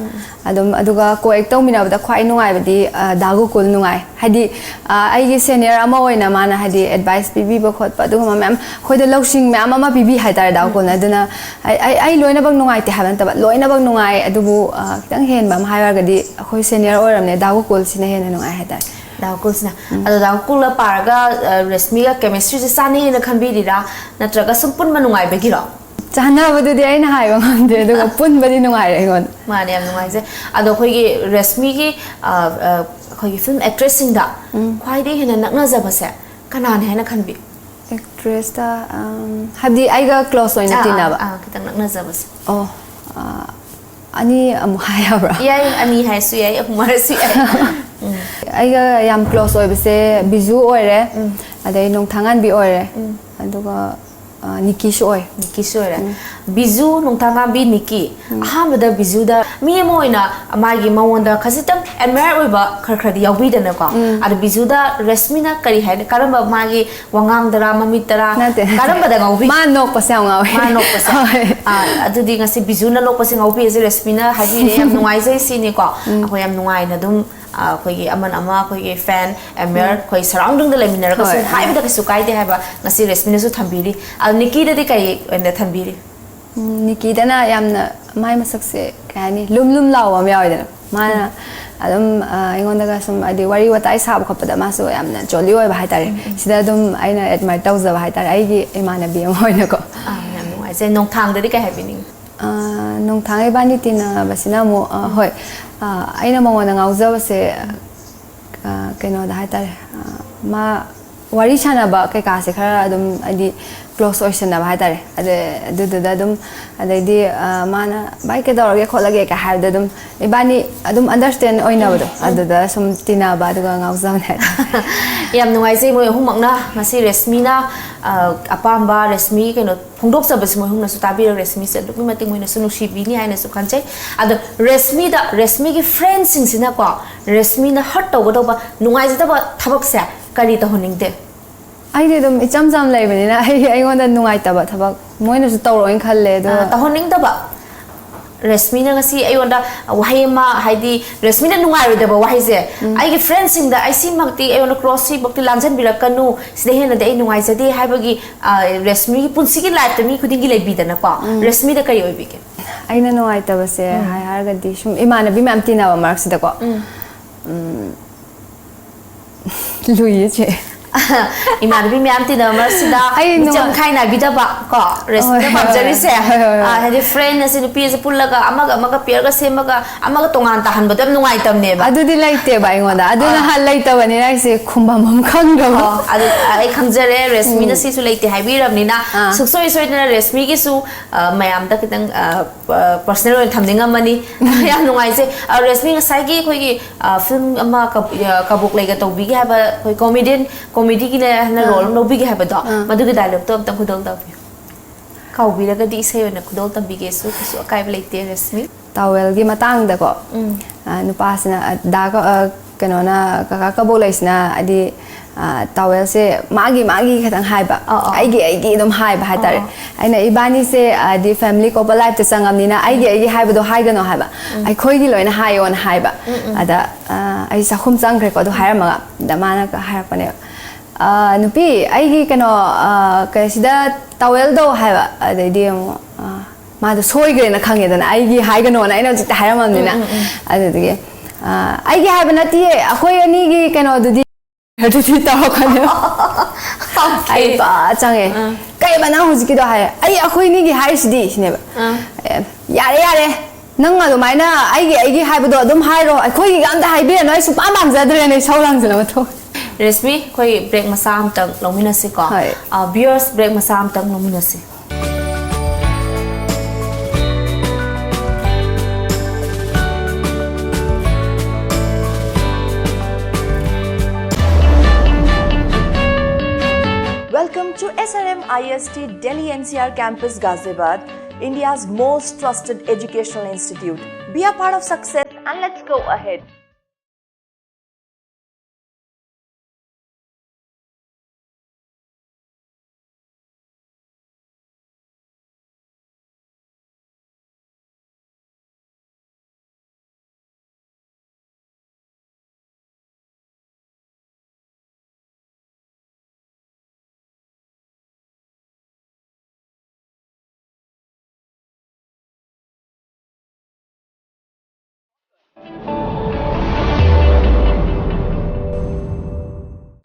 ꯑꯗꯨꯝ, ꯑꯗꯨꯒ ꯀꯣ ꯑꯦꯛ ꯇꯧꯃꯤꯟꯅꯕꯗ ꯈ꯭ꯋꯥꯏ ꯅꯨꯡꯉꯥꯏꯕꯗꯤ, ꯑ, ꯗꯥ ꯒꯣꯀꯨꯜ ꯅꯨꯡꯉꯥꯏ꯫ ꯍꯥꯏꯗꯤ, ꯑ, ꯑꯩꯒꯤ ꯁꯦꯅꯤꯌꯔ ꯑꯃ ꯑꯣꯏꯅ ꯃꯥꯅ, ꯍꯥꯏꯗꯤ, ꯑꯦꯗꯚꯥꯏꯁ ꯄꯤꯕꯤꯕ ꯈꯣꯠꯄ ꯑꯗꯨꯒꯨꯝꯕ ꯃꯌꯥꯝ, ꯑꯩꯈꯣꯏꯗ ꯂꯧꯁꯤꯡ ꯃꯌꯥꯝ ꯑꯃ ꯄꯤꯕꯤ ꯍꯥꯏꯇꯥꯔꯦ ꯗꯥ ꯒꯣꯀꯨꯜꯅ꯫ ꯑꯗꯨꯅ ꯑꯩ, ꯑꯩ, ꯑꯩ ꯂꯣꯏꯅꯃꯛ ꯅꯨꯡꯉꯥꯏꯇꯦ ꯍꯥꯏꯕ ꯅꯠꯇꯕ, ꯂꯣꯏꯅꯃꯛ ꯅꯨꯡꯉꯥꯏ, ꯑꯗꯨꯕꯨ, ꯑ, ꯈꯤꯇꯪ ꯍꯦꯟꯕ ꯑꯃ ꯍꯥꯏꯔꯒꯗꯤ ꯑꯩꯈꯣꯏ ꯁꯦꯅꯤꯌꯔ ꯑꯣꯏꯔꯕꯅꯦ, ꯗꯥ ꯒꯣꯀꯨꯜꯁꯤꯅ ꯍꯦꯟꯅ ꯅꯨꯡꯉꯥꯏ ꯍꯥꯏꯇꯥꯔꯦ꯫ ꯗꯥ ꯒꯣꯀꯨꯜꯁꯤꯅ꯫ ꯎꯝ꯫ ꯑꯗꯣ ꯗꯥ ꯒꯣꯀꯨꯜꯅ ꯄꯥꯔꯒ, ꯑ, ꯔꯦꯁꯃꯤꯒ ꯀꯦꯃꯤꯁꯇ꯭ꯔꯤꯁꯦ ꯆꯥꯅꯩꯅ ꯈꯟꯕꯤꯔꯤꯔꯥ, ꯅꯠꯇ꯭ꯔꯒ ꯁꯨꯝ ꯄꯨꯟꯕ ꯅꯨꯡꯉꯥꯏꯕꯒꯤꯔꯣ? ꯆꯥꯟꯅꯕꯗꯨꯗꯤ ꯑꯩꯅ ꯍꯥꯏꯕ ꯉꯝꯗꯦ, ꯑꯗꯨꯒ ꯄꯨꯟꯕꯗꯤ ꯅꯨꯡꯉꯥꯏꯔꯦ ꯑꯩꯉꯣꯟꯗ꯫ ꯃꯥꯅꯦ, ꯌꯥꯝ ꯅꯨꯡꯉꯥꯏꯖꯩ꯫ ꯑꯗꯣ ꯑꯩꯈꯣꯏꯒꯤ ꯔꯦꯁꯃꯤꯒꯤ, ꯑ, ꯑ, ꯑꯩꯈꯣꯏꯒꯤ ꯐꯤꯂꯝ ꯑꯦꯛꯇ꯭ꯔꯦꯁꯁꯤꯡꯗ ꯎꯝ꯫ ꯈ꯭ꯋꯥꯏꯗꯒꯤ ꯍꯦꯟꯅ ꯅꯛꯅꯖꯕꯁꯦ ꯀꯅꯥꯅꯦ ꯍꯥꯏꯅ ꯈꯟꯕꯤ? ꯑꯦꯛꯇ꯭ꯔꯦꯁꯇ, ꯑꯝ, ꯍꯥꯏꯕꯗꯤ ꯑꯩꯒ ꯀ꯭ꯂꯣꯁ ꯑꯣꯏꯅ ꯑꯥ, ꯑꯥ, ꯇꯤꯟꯅꯕ꯫ ꯑꯥ, ꯈꯤꯇꯪ ꯅꯛꯅꯖꯕꯁꯦ꯫ ꯑꯣ, ꯑꯥ, ꯑꯅꯤ ꯑꯃꯨꯛ ꯍꯥꯏ ꯌꯥꯕ꯭ꯔꯥ? ꯌꯥꯏ, ꯑꯅꯤ ꯍꯥꯏꯔꯁꯨ ꯌꯥꯏ, ꯑꯍꯨꯝ ꯍꯥꯏꯔꯁꯨ ꯌꯥꯏ꯫ ꯎꯝ꯫ ꯑꯩꯒ ꯌꯥꯝ ꯀ꯭ꯂꯣꯁ ꯑꯣꯏꯕꯁꯦ ꯕꯤꯖꯨ ꯑꯣꯏꯔꯦ, ꯎꯝ꯫ ꯑꯗꯩ ꯅꯣꯡꯊꯥꯡꯉꯥꯟꯕꯤ ꯑꯣꯏꯔꯦ, ꯎꯝ꯫ ꯑꯗꯨꯒ, ꯑ, ꯅꯤꯀꯤꯁꯨ ꯑꯣꯏ꯫ ꯅꯤꯀꯤꯁꯨ ꯑꯣꯏꯔꯦ꯫ ꯎꯝ꯫ ꯕꯤꯖꯨ, ꯅꯣꯡꯊꯥꯡꯉꯥꯟꯕꯤ, ꯅꯤꯀꯤ꯫ ꯎꯝ꯫ ꯑꯍꯥꯟꯕꯗ ꯕꯤꯖꯨꯗ ꯃꯤ ꯑꯃ ꯑꯣꯏꯅ ꯃꯥꯒꯤ ꯃꯉꯣꯟꯗ ꯈꯖꯤꯛꯇꯪ ꯑꯦꯗꯃꯥꯌꯔ ꯑꯣꯏꯕ ꯈꯔ ꯈꯔꯗꯤ ꯌꯥꯎꯕꯤꯗꯅꯀꯣ꯫ ꯎꯝ꯫ ꯑꯗꯣ ꯕꯤꯖꯨꯗ ꯔꯦꯁꯃꯤꯅ ꯀꯔꯤ ꯍꯥꯏꯅ, ꯀꯔꯝꯕ ꯃꯥꯒꯤ ꯋꯥꯉꯥꯡꯗꯔꯥ, ꯃꯃꯤꯠꯇꯔꯥ, ꯅꯠꯇꯦ, ꯅꯠꯇꯦ꯫ ꯀꯔꯝꯕꯗ ꯉꯥꯎꯕꯤ? ꯃꯥ ꯅꯣꯛꯄꯁꯦ ꯌꯥꯝ ꯉꯥꯎꯋꯦ꯫ ꯃꯥ ꯅꯣꯛꯄꯁꯦ? ꯍꯣꯏ꯫ ꯑꯥ, ꯑꯗꯨꯗꯤ ꯉꯁꯤ ꯕꯤꯖꯨꯅ ꯅꯣꯛꯄꯁꯦ ꯉꯥꯎꯕꯤꯔꯁꯦ, ꯔꯦꯁꯃꯤꯅ ꯍꯥꯏꯕꯤꯔꯦ, ꯌꯥꯝ ꯅꯨꯡꯉꯥꯏꯖꯩ ꯁꯤꯅꯤꯀꯣ꯫ ꯎꯝ꯫ ꯑꯩꯈꯣꯏ ꯌꯥꯝ ꯅꯨꯡꯉꯥꯏꯅ ꯑꯗꯨꯝ ꯑꯩꯈꯣꯏꯒꯤ ꯑꯃꯅ ꯑꯃ, ꯑꯩꯈꯣꯏꯒꯤ ꯐꯦꯟ ꯑꯦꯃꯤꯌꯔ, ꯑꯩꯈꯣꯏ ꯁꯔꯥꯎꯟꯗꯤꯡꯗ ꯂꯩꯃꯤꯟꯅꯔꯒꯁꯨ ꯍꯣꯏ, ꯍꯣꯏ꯫ ꯍꯥꯏꯕꯗ ꯀꯩꯁꯨ ꯀꯥꯏꯗꯦ ꯍꯥꯏꯕ ꯉꯁꯤ ꯔꯦꯁꯃꯤꯅꯁꯨ ꯊꯝꯕꯤꯔꯤ꯫ ꯑꯗꯣ ꯅꯤꯀꯤꯗꯗꯤ ꯀꯩ ꯑꯣꯏꯅ ꯊꯝꯕꯤꯔꯤ? ꯎꯝ, ꯅꯤꯀꯤꯗꯅ ꯌꯥꯝꯅ ꯃꯥꯏ ꯃꯁꯛꯁꯦ ꯀꯩ ꯍꯥꯏꯅꯤ, ꯂꯨꯝ ꯂꯨꯝ ꯂꯥꯎꯕ ꯑꯃ ꯌꯥꯎꯋꯤꯗꯅ꯫ ꯃꯥꯅ ꯑꯗꯨꯝ, ꯑ, ꯑꯩꯉꯣꯟꯗꯒ ꯁꯨꯝ ꯍꯥꯏꯗꯤ ꯋꯥꯔꯤ ꯋꯥꯇꯥꯏ ꯁꯥꯕ ꯈꯣꯠꯄꯗ ꯃꯥꯁꯨ ꯌꯥꯝꯅ ꯖꯣꯂꯤ ꯑꯣꯏꯕ ꯍꯥꯏꯇꯥꯔꯦ꯫ ꯁꯤꯗ ꯑꯗꯨꯝ ꯑꯩꯅ ꯑꯦꯗꯃꯥꯏꯔ ꯇꯧꯖꯕ ꯍꯥꯏꯇꯥꯔꯦ, ꯑꯩꯒꯤ ꯏꯃꯥꯟꯅꯕꯤ ꯑꯃ ꯑꯣꯏꯅꯀꯣ꯫ ꯑꯥ, ꯌꯥꯝ ꯅꯨꯡꯉꯥꯏꯖꯩ꯫ ꯅꯣꯡꯊꯥꯡꯗꯗꯤ ꯀꯩ ꯍꯥꯏꯕꯤꯅꯤꯡꯉꯤ? ꯑ, ꯅꯣꯡꯊꯥꯡ ꯏꯕꯥꯅꯤ ꯇꯤꯟꯅꯕꯁꯤꯅ ꯑꯃꯨꯛ, ꯑ, ꯍꯣꯏ, ꯑ, ꯑꯩꯅ ꯃꯉꯣꯟꯗ ꯉꯥꯎꯖꯕꯁꯦ, ꯑ, ꯀꯩꯅꯣꯗ ꯍꯥꯏꯇꯥꯔꯦ, ꯑ, ꯃꯥ ꯋꯥꯔꯤ ꯁꯥꯟꯅꯕ ꯀꯩꯀꯥꯁꯦ ꯈꯔ ꯑꯗꯨꯝ ꯍꯥꯏꯗꯤ ꯀ꯭ꯂꯣꯁ ꯑꯣꯏꯁꯟꯅꯕ ꯍꯥꯏꯇꯥꯔꯦ꯫ ꯑꯗ-, ꯑꯗꯨꯗꯨꯗ ꯑꯗꯨꯝ ꯑꯗꯩꯗꯤ, ꯑ, ꯃꯥꯅ "ꯚꯥꯏ ꯀꯩꯗꯧꯔꯒꯦ ꯈꯣꯠꯂꯒꯦ?" ꯀ ꯍꯥꯏꯕꯗ ꯑꯗꯨꯝ ꯏꯕꯥꯅꯤ ꯑꯗꯨꯝ ꯑꯟꯗꯔꯁꯇꯦꯟ ꯑꯣꯏꯅꯕꯗꯣ, ꯑꯗꯨꯗ ꯁꯨꯝ ꯇꯤꯟꯅꯕ ꯑꯗꯨꯒ ꯉꯥꯎꯖꯕꯅꯦ ꯍꯥꯏꯇꯥꯔꯦ꯫ ꯌꯥꯝ ꯅꯨꯡꯉꯥꯏꯖꯩ ꯃꯣꯏ ꯑꯍꯨꯝꯃꯛꯅ ꯉꯁꯤ ꯔꯦꯁꯃꯤꯅ, ꯑ, ꯑꯄꯥꯝꯕ ꯔꯦꯁꯃꯤ ꯀꯩꯅꯣ ꯐꯣꯡꯗꯣꯛꯆꯕꯁꯤ ꯃꯣꯏ ꯑꯍꯨꯝꯅꯁꯨ ꯇꯥꯕꯤꯔꯒ ꯔꯦꯁꯃꯤꯁꯦ ꯑꯗꯨꯛꯀꯤ ꯃꯇꯤꯛ ꯃꯣꯏꯅꯁꯨ ꯅꯨꯡꯁꯤꯕꯤꯅꯤ ꯍꯥꯏꯅꯁꯨ ꯈꯟꯖꯩ꯫ ꯑꯗꯣ ꯔꯦꯁꯃꯤꯗ, ꯔꯦꯁꯃꯤꯒꯤ ꯐ꯭ꯔꯦꯟꯁꯤꯡꯁꯤꯅꯀꯣ ꯔꯦꯁꯃꯤꯅ ꯍꯔꯠ ꯇꯧꯒꯗꯧꯕ ꯅꯨꯡꯉꯥꯏꯖꯗꯕ ꯊꯕꯛꯁꯦ ꯀꯔꯤ ꯇꯧꯍꯟꯅꯤꯡꯗꯦ? ꯑꯩꯗꯤ ꯑꯗꯨꯝ ꯏꯆꯝ ꯆꯝ ꯂꯩꯕꯅꯤꯅ ꯑꯩ, ꯑꯩꯉꯣꯟꯗ ꯅꯨꯡꯉꯥꯏꯇꯕ ꯊꯕꯛ ꯃꯣꯏꯅꯁꯨ ꯇꯧꯔꯣꯏꯅ ꯈꯜꯂꯦ꯫ ꯑꯗꯣ ꯑ, ꯇꯧꯍꯟꯅꯤꯡꯗꯕ꯫ ꯔꯦꯁꯃꯤꯅ ꯉꯁꯤ ꯑꯩꯉꯣꯟꯗ ꯋꯥꯍꯩ ꯑꯃ, ꯍꯥꯏꯗꯤ ꯔꯦꯁꯃꯤꯅ ꯅꯨꯡꯉꯥꯏꯔꯣꯏꯗꯕ ꯋꯥꯍꯩꯁꯦ, "ꯑꯩꯒꯤ ꯐ꯭ꯔꯦꯟꯁꯤꯡꯗ ꯑꯩ ꯁꯤꯃꯛꯇꯤ, ꯑꯩꯉꯣꯟꯗ ꯀ꯭ꯂꯣꯁ ꯁꯤꯃꯛꯇꯤ ꯂꯥꯟꯖꯟꯕꯤꯔꯛꯀꯅꯨ, ꯁꯤꯗ ꯍꯦꯟꯅꯗꯤ ꯑꯩ ꯅꯨꯡꯉꯥꯏꯖꯗꯦ" ꯍꯥꯏꯕꯒꯤ, ꯑ, ꯔꯦꯁꯃꯤꯒꯤ ꯄꯨꯟꯁꯤꯒꯤ ꯂꯥꯏꯐꯇ ꯃꯤ ꯈꯨꯗꯤꯡꯒꯤ ꯂꯩꯕꯤꯗꯅꯀꯣ꯫ ꯔꯦꯁꯃꯤꯗ ꯀꯔꯤ ꯑꯣꯏꯕꯤꯒꯦ? ꯑꯩꯅ ꯅꯨꯡꯉꯥꯏꯇꯕꯁꯦ ꯍꯥꯏ ꯍꯥꯏꯔꯒꯗꯤ ꯁꯨꯝ ꯏꯃꯥꯟꯅꯕꯤ ꯃꯌꯥꯝ ꯇꯤꯟꯅꯕ ꯃꯔꯛꯁꯤꯗꯀꯣ꯫ ꯎꯝ, ꯂꯨꯏꯌꯦ ꯆꯦ꯫ ꯏꯃꯥꯟꯅꯕꯤ ꯃꯌꯥꯝ ꯇꯤꯟꯅꯕ ꯃꯔꯛꯁꯤꯗ ꯑꯩ ꯃꯤꯆꯪ ꯅꯨꯡꯉꯥꯏ- ꯈꯥꯏ ꯅꯥꯏꯕꯤꯗꯕ ꯀꯣ, ꯔꯦꯁꯃꯤꯅ ꯍꯣꯏ, ꯍꯣꯏ, ꯄꯥꯝꯖꯔꯤꯁꯦ꯫ ꯍꯣꯏ, ꯍꯣꯏ, ꯍꯣꯏ꯫ ꯑ, ꯍꯥꯏꯗꯤ ꯐ꯭ꯔꯦꯟ ꯑꯁꯤ, ꯅꯨꯄꯤ ꯑꯁꯤ ꯄꯨꯜꯂꯒ ꯑꯃꯒ ꯑꯃꯒ ꯄꯤꯌꯔꯒ ꯁꯦꯝꯃꯒ ꯑꯃꯒ ꯇꯣꯉꯥꯟ ꯇꯥꯍꯟꯕꯗꯣ ꯌꯥꯝ ꯅꯨꯡꯉꯥꯏꯇꯕꯅꯦꯕ꯫ ꯑꯗꯨꯗꯤ ꯂꯩꯇꯦꯕ ꯑꯩꯉꯣꯟꯗ꯫ ꯑꯗꯨꯅ ꯑꯥ꯫ ꯍꯥꯟ ꯂꯩꯇꯕꯅꯤꯅ ꯑꯩꯁꯦ ꯈꯨꯝꯕꯝ ꯑꯃ ꯈꯪꯗ꯭ꯔꯕ꯫ ꯑꯣ, ꯑꯗꯨ ꯑꯩ ꯈꯪꯖꯔꯦ, ꯔꯦꯁꯃꯤꯅ ꯎꯝ꯫ ꯁꯤꯁꯨ ꯂꯩꯇꯦ ꯍꯥꯏꯕꯤꯔꯕꯅꯤꯅ, ꯑꯥ꯫ ꯁꯨꯡꯁꯣꯏ ꯁꯣꯏꯗꯅ ꯔꯦꯁꯃꯤꯒꯤꯁꯨ, ꯑ, ꯃꯌꯥꯝꯗ ꯈꯤꯇꯪ, ꯑ, ꯄ-, ꯄꯔꯁꯅꯦꯜ ꯑꯣꯏꯅ ꯊꯝꯅꯤꯡꯉꯝꯃꯅꯤ꯫ ꯌꯥꯝ ꯅꯨꯡꯉꯥꯏꯖꯩ꯫ ꯑ, ꯔꯦꯁꯃꯤ, ꯉꯁꯥꯏꯒꯤ ꯑꯩꯈꯣꯏꯒꯤ, ꯑ, ꯐꯤꯂꯝ ꯑꯃ ꯀꯕ-, ꯑ, ꯀꯕꯣꯛ ꯂꯩꯒ ꯇꯧꯕꯤꯒꯦ ꯍꯥꯏꯕ, ꯑꯩꯈꯣꯏ ꯀꯣꯃꯦꯗꯤꯌꯟ, ꯀꯣꯃꯦꯗꯤꯒꯤꯅꯦ ꯍꯥꯏꯅ ꯑꯥ꯫ ꯔꯣꯜ ꯑꯃ ꯂꯧꯕꯤꯒꯦ ꯍꯥꯏꯕꯗꯣ, ꯑꯥ꯫ ꯃꯗꯨꯒꯤ ꯗꯥꯏꯂꯣꯛꯇꯣ ꯑꯝꯇꯪ ꯈꯨꯗꯣꯜ ꯇꯧꯕꯤꯌꯨ꯫ ꯀꯥꯎꯕꯤꯔꯒꯗꯤ ꯏꯁꯩ ꯑꯣꯏꯅ ꯈꯨꯗꯣꯜ ꯇꯝꯕꯤꯒꯦꯁꯨ ꯀꯩꯁꯨ ꯑꯀꯥꯏꯕ ꯂꯩꯇꯦ, ꯔꯦꯁꯃꯤ꯫ ꯇꯥꯋꯦꯜꯒꯤ ꯃꯇꯥꯡꯗꯀꯣ, ꯎꯝ꯫ ꯑ, ꯅꯨꯄꯥꯁꯤꯅ, ꯑ, ꯗꯥ ꯀ-, ꯑ, ꯀꯩꯅꯣꯅ, ꯀꯀꯥ ꯀꯕꯣꯛ ꯂꯩꯁꯤꯅ ꯍꯥꯏꯗꯤ, ꯑ, ꯇꯥꯋꯦꯜꯁꯦ ꯃꯥꯒꯤ ꯃꯥꯒꯤ ꯈꯛꯇꯪ ꯍꯥꯏꯕ, ꯑꯣ, ꯑꯣ꯫ ꯑꯩꯒꯤ ꯑꯩꯒꯤ ꯑꯗꯨꯝ ꯍꯥꯏꯕ ꯍꯥꯏꯇꯥꯔꯦ꯫ ꯑꯣ, ꯑꯣ꯫ ꯑꯩꯅ ꯏꯕꯥꯅꯤꯁꯦ ꯍꯥꯏꯗꯤ family couple lifeꯇ ꯆꯪꯉꯕꯅꯤꯅ ꯑꯩꯒꯤ ꯑꯩꯒꯤ ꯍꯥꯏꯕꯗꯣ ꯍꯥꯏꯒꯅꯣ ꯍꯥꯏꯕ, ꯑꯩꯈꯣꯏꯒꯤ ꯂꯣꯏꯅ ꯍꯥꯏꯌꯣꯅ ꯍꯥꯏꯕ꯫ ꯑꯗ, ꯑ, ꯑꯩ ꯆꯥꯛꯈꯨꯝ ꯆꯪꯈ꯭ꯔꯦꯀꯣ ꯑꯗꯨ ꯍꯥꯏꯔꯝꯃꯒ꯫ ꯑꯗ ꯃꯥꯅ ꯍꯥꯏꯔꯛꯄꯅꯦꯕ, "ꯑ, ꯅꯨꯄꯤ, ꯑꯩꯒꯤ ꯀꯩꯅꯣ, ꯑ, ꯀꯩ ꯁꯤꯗ ꯇꯥꯋꯦꯜꯗꯣ" ꯍꯥꯏꯕ꯫ ꯑꯗꯩꯗꯤ ꯑꯃꯨꯛ, ꯑ, ꯃꯥꯗꯣ ꯁꯣꯏꯈ꯭ꯔꯦꯅ ꯈꯪꯉꯦꯗꯅ, ꯑꯩꯒꯤ ꯍꯥꯏꯒꯅꯣꯅ ꯑꯩꯅ ꯍꯧꯖꯤꯛꯇ ꯍꯥꯏꯔꯝꯃꯕꯅꯤꯅ꯫ ꯑꯗꯨꯗꯨꯒꯤ, "ꯑ, ꯑꯩꯒꯤ ꯍꯥꯏꯕ ꯅꯠꯇꯤꯌꯦ, ꯑꯩꯈꯣꯏ ꯑꯅꯤꯒꯤ ꯀꯩꯅꯣꯗꯨꯗꯤ" ꯑꯗꯨꯗꯤ ꯇꯧꯔꯛꯀꯅꯦꯕ꯫ ꯑꯩ ꯄꯥ ꯆꯪꯉꯦ꯫ "ꯀꯩꯕ ꯅꯪ ꯍꯧꯖꯤꯛꯀꯤꯗꯣ?" ꯍꯥꯏ꯫ "ꯑꯩ ꯑꯩꯈꯣꯏ ꯑꯅꯤꯒꯤ ꯍꯥꯏꯔꯤꯁꯤꯗꯤ" ꯁꯤꯅꯦꯕ꯫ "ꯑꯦ, ꯌꯥꯔꯦ ꯌꯥꯔꯦ, ꯅꯪ ꯑꯗꯨꯃꯥꯏꯅ ꯑꯩꯒꯤ ꯑꯩꯒꯤ ꯍꯥꯏꯕꯗꯣ ꯑꯗꯨꯝ ꯍꯥꯏꯔꯣ, ꯑꯩꯈꯣꯏꯒꯤꯒ ꯑꯝꯇ ꯍꯥꯏꯕꯤꯔꯅꯨ, ꯑꯩ ꯁꯨꯡꯄꯥꯝ ꯄꯥꯝꯖꯗ꯭ꯔꯦꯅ" ꯏꯁꯧ ꯂꯥꯡꯁꯤꯜꯂꯒ ꯊꯣꯛꯑꯦ꯫ ꯔꯦꯁꯃꯤ, ꯑꯩꯈꯣꯏ break ꯃꯆꯥ ꯑꯝꯇꯪ ꯂꯧꯃꯤꯟꯅꯁꯤꯀꯣ꯫ ꯍꯣꯏ꯫ ꯑ, viewers, break ꯃꯆꯥ ꯑꯝꯇꯪ ꯂꯧꯃꯤꯟꯅꯁꯤ꯫ Welcome to S R M I S T Delhi N C R Campus Ghaziabad, India's most trusted educational institute. Be a part of success and let's go ahead.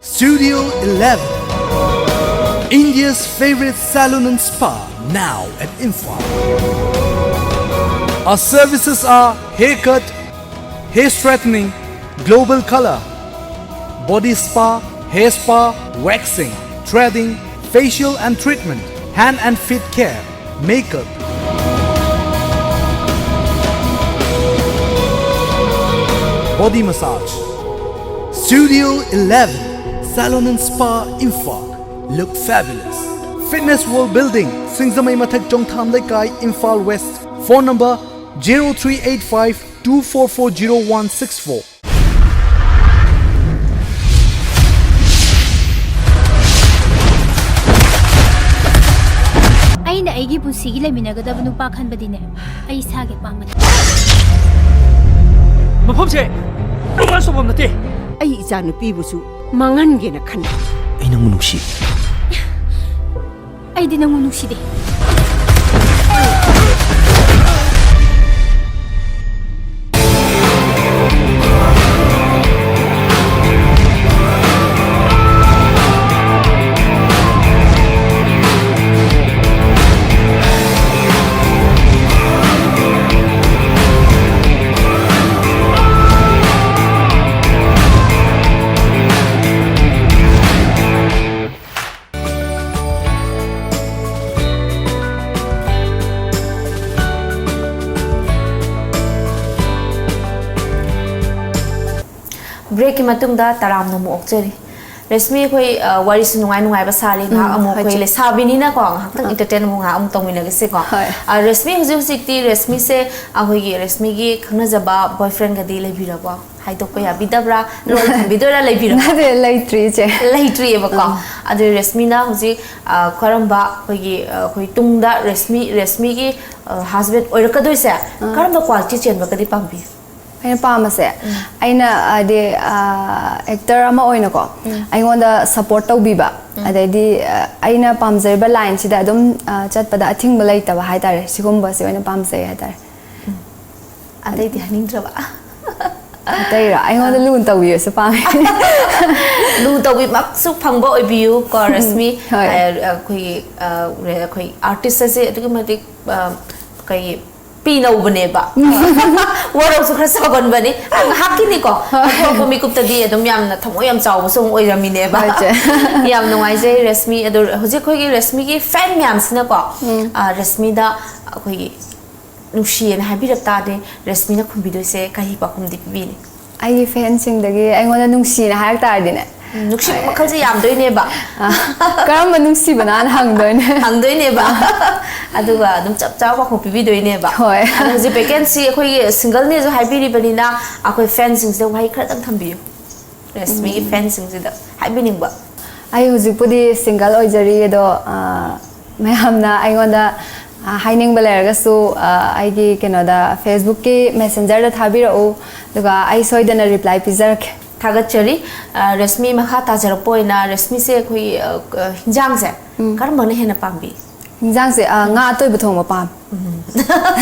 Studio eleven, India's favorite salon and spa, now at Imphal. Our services are haircut, hair straightening, global color, body spa, hair spa, waxing, threading, facial and treatment, hand and feet care, makeup, body massage. Studio eleven, Salon and Spa, Imphal. Look fabulous. Fitness World Building, Singzamei Mathak, Chongtham Leikai, Imphal West. Phone number zero three eight five two four four zero one six four. ꯁꯤꯒꯤ ꯂꯩꯃꯤꯟꯅꯒꯗꯕ ꯅꯨꯄꯥ ꯈꯟꯕꯗꯤꯅꯦ, ꯑꯩ ꯏꯁꯥꯒꯤ ꯑꯄꯥꯝꯕꯅꯤ꯫ ꯃꯐꯝꯁꯦ romance ꯇꯧꯐꯝ ꯅꯠꯇꯦ꯫ ꯑꯩ ꯏꯆꯥ ꯅꯨꯄꯤꯕꯨꯁꯨ ꯃꯥꯡꯍꯟꯒꯦꯅ ꯈꯟꯕ꯫ ꯑꯩ ꯅꯪꯕꯨ ꯅꯨꯡꯁꯤ꯫ ꯑꯩꯗꯤ ꯅꯪꯕꯨ ꯅꯨꯡꯁꯤꯗꯦ꯫ ꯕ꯭ꯔꯦꯛꯀꯤ ꯃꯇꯨꯡꯗ ꯇꯔꯥꯝꯅ ꯑꯃꯨꯛ ꯑꯣꯛꯆꯔꯤ꯫ ꯔꯦꯁꯃꯤ, ꯑꯩꯈꯣꯏ, ꯑ, ꯋꯥꯔꯤꯁꯨ ꯅꯨꯡꯉꯥꯏ ꯅꯨꯡꯉꯥꯏꯕ ꯁꯥꯔꯤ꯫ ꯉꯥꯏꯍꯥꯛ ꯑꯃꯨꯛ ꯑꯩꯈꯣꯏ ꯂꯩꯁꯥꯕꯤꯅꯤꯅꯀꯣ, ꯉꯥꯏꯍꯥꯛꯇꯪ entertain ꯑꯃꯨꯛ ꯉꯥꯏꯍꯥꯛ ꯑꯃꯨꯛ ꯇꯧꯃꯤꯟꯅꯒꯁꯦꯀꯣ꯫ ꯍꯣꯏ꯫ ꯑ, ꯔꯦꯁꯃꯤ, ꯍꯧꯖꯤꯛ ꯍꯧꯖꯤꯛꯇꯤ ꯔꯦꯁꯃꯤꯁꯦ ꯑꯩꯈꯣꯏꯒꯤ ꯔꯦꯁꯃꯤꯒꯤ ꯈꯪꯅꯖꯕ boyfriendꯒꯗꯤ ꯂꯩꯕꯤꯔꯕꯣ? ꯍꯥꯏꯗꯣꯛꯄ ꯌꯥꯕꯤꯗꯕ꯭ꯔꯥ? ꯂꯣꯟ ꯊꯝꯕꯤꯗꯣꯏꯔꯥ? ꯂꯩꯕꯤꯔꯕꯣ? ꯅꯠꯇꯦ, ꯂꯩꯇ꯭ꯔꯤ, ꯏꯆꯦ꯫ ꯂꯩꯇ꯭ꯔꯤꯑꯕꯀꯣ꯫ ꯑꯗꯨ ꯔꯦꯁꯃꯤꯅ ꯍꯧꯖꯤꯛ, ꯑ, ꯀꯔꯝꯕ ꯑꯩꯈꯣꯏꯒꯤ, ꯑ, ꯑꯩꯈꯣꯏ ꯇꯨꯡꯗ ꯔꯦꯁꯃꯤ, ꯔꯦꯁꯃꯤꯒꯤ, ꯑ, husband ꯑꯣꯏꯔꯛꯀꯗꯣꯏꯁꯦ ꯀꯔꯝꯕ quality ꯆꯦꯟꯕꯒꯗꯤ ꯄꯥꯝꯕꯤ? ꯑꯩꯅ ꯄꯥꯝꯕꯁꯦ, ꯑꯩꯅ ꯍꯥꯏꯗꯤ, ꯑ, actor ꯑꯃ ꯑꯣꯏꯅꯀꯣ, ꯑꯩꯉꯣꯟꯗ support ꯇꯧꯕꯤꯕ, ꯑꯗꯩꯗꯤ, ꯑ, ꯑꯩꯅ ꯄꯥꯝꯖꯔꯤꯕ lineꯁꯤꯗ ꯑꯗꯨꯝ, ꯑ, ꯆꯠꯄꯗ ꯑꯊꯤꯡꯕ ꯂꯩꯇꯕ ꯍꯥꯏꯇꯥꯔꯦ, ꯁꯤꯒꯨꯝꯕꯁꯦ ꯑꯣꯏꯅ ꯄꯥꯝꯖꯩ ꯍꯥꯏꯇꯥꯔꯦ꯫ ꯑꯇꯩꯗꯤ ꯍꯥꯏꯅꯤꯡꯗ꯭ꯔꯕ? ꯑꯇꯩꯔꯣ? ꯑꯩꯉꯣꯟꯗ ꯂꯨꯅ ꯇꯧꯕꯤꯕꯁꯨ ꯄꯥꯝꯃꯦ꯫ ꯂꯨ ꯇꯧꯕꯤꯃꯛꯁꯨ ꯐꯪꯕ ꯑꯣꯏꯕꯤꯌꯨ ꯀꯣ, ꯔꯦꯁꯃꯤ꯫ ꯍꯣꯏ꯫ ꯑ, ꯑꯩꯈꯣꯏꯒꯤ, ꯑ, ꯑꯩꯈꯣꯏ artist ꯑꯁꯦ ꯑꯗꯨꯛꯀꯤ ꯃꯇꯤꯛ, ꯑ, ꯀꯩ, ꯄꯤꯅꯧꯕꯅꯦꯕ꯫ ꯋꯥꯔꯧꯁꯨ ꯈꯔ ꯁꯥꯎꯒꯟꯕꯅꯤ꯫ ꯑ, ꯉꯥꯏꯍꯥꯛꯀꯤꯅꯤꯀꯣ꯫ ꯑꯇꯣꯞꯄ ꯃꯤꯀꯨꯞꯇꯗꯤ ꯑꯗꯨꯝ ꯌꯥꯝꯅ ꯊꯃꯣꯏ ꯌꯥꯝ ꯆꯥꯎꯕꯁꯨ ꯑꯃꯨꯛ ꯑꯣꯏꯔꯝꯃꯤꯅꯦꯕ꯫ ꯍꯣꯏ, ꯏꯆꯦ꯫ ꯌꯥꯝ ꯅꯨꯡꯉꯥꯏꯖꯩ ꯔꯦꯁꯃꯤ꯫ ꯑꯗꯣ ꯍꯧꯖꯤꯛ ꯑꯩꯈꯣꯏꯒꯤ ꯔꯦꯁꯃꯤꯒꯤ fan ꯃꯌꯥꯝꯁꯤꯅꯀꯣ, ꯑ, ꯔꯦꯁꯃꯤꯗ ꯑꯩꯈꯣꯏꯒꯤ ꯅꯨꯡꯁꯤꯌꯦꯅ ꯍꯥꯏꯕꯤꯔꯛ ꯇꯥꯔꯗꯤ, ꯔꯦꯁꯃꯤꯅ ꯈꯨꯝꯕꯤꯗꯣꯏꯁꯦ ꯀꯔꯤ ꯄꯥꯎꯈꯨꯝꯗꯤ ꯄꯤꯕꯤꯅꯤ? ꯑꯩꯒꯤ fanꯁꯤꯡꯗꯒꯤ ꯑꯩꯉꯣꯟꯗ ꯅꯨꯡꯁꯤꯅ ꯍꯥꯏꯔꯛ ꯇꯥꯔꯗꯤꯅꯦ, ꯎꯝ, ꯅꯨꯡꯁꯤꯕ ꯃꯈꯜꯁꯦ ꯌꯥꯝꯗꯣꯏꯅꯦꯕ꯫ ꯑ, ꯀꯔꯝꯕ ꯅꯨꯡꯁꯤꯕꯅꯣꯅ ꯍꯪꯗꯣꯏꯅꯦ꯫ ꯍꯪꯗꯣꯏꯅꯦꯕ꯫ ꯑꯗꯨꯒ ꯑꯗꯨꯝ ꯆꯞ ꯆꯥꯕ ꯄꯥꯎꯈꯨꯝ ꯄꯤꯕꯤꯗꯣꯏꯅꯦꯕ꯫ ꯍꯣꯏ꯫ ꯑꯗꯣ ꯍꯧꯖꯤꯛ vacancy ꯑꯩꯈꯣꯏꯒꯤ singleꯅꯦꯁꯨ ꯍꯥꯏꯕꯤꯔꯤꯕꯅꯤꯅ, ꯑꯩꯈꯣꯏ fanꯁꯤꯡꯁꯤꯗ ꯋꯥꯍꯩ ꯈꯔꯇꯪ ꯊꯝꯕꯤꯌꯨ꯫ ꯔꯦꯁꯃꯤꯒꯤ fanꯁꯤꯡꯁꯤꯗ ꯍꯥꯏꯕꯤꯅꯤꯡꯕ꯫ ꯑꯩ ꯍꯧꯖꯤꯛꯄꯨꯗꯤ single ꯑꯣꯏꯖꯔꯤ, ꯑꯗꯣ, ꯑ, ꯃꯌꯥꯝꯅ ꯑꯩꯉꯣꯟꯗ ꯑ, ꯍꯥꯏꯅꯤꯡꯕ ꯂꯩꯔꯒꯁꯨ, ꯑ, ꯑꯩꯒꯤ ꯀꯩꯅꯣꯗ, Facebook-ꯀꯤ Messenger-ꯗ ꯊꯥꯕꯤꯔꯛꯎ, ꯑꯗꯨꯒ ꯑꯩ ꯁꯣꯏꯗꯅ reply ꯄꯤꯖꯔꯛꯀꯦ꯫ ꯊꯥꯒꯠꯆꯔꯤ꯫ ꯑ, ꯔꯦꯁꯃꯤ, ꯃꯈꯥ ꯇꯥꯖꯔꯛꯄ ꯑꯣꯏꯅ ꯔꯦꯁꯃꯤꯁꯦ ꯑꯩꯈꯣꯏ, ꯑ, ꯑ, ꯍꯤꯟꯖꯥꯡꯁꯦ ꯎꯝ꯫ ꯀꯔꯝꯕꯅ ꯍꯦꯟꯅ ꯄꯥꯝꯕꯤ? ꯍꯤꯟꯖꯥꯡꯁꯦ, ꯑ, ꯉꯥ ꯑꯇꯣꯏꯕ ꯊꯣꯡꯕ ꯄꯥꯝꯃꯦ꯫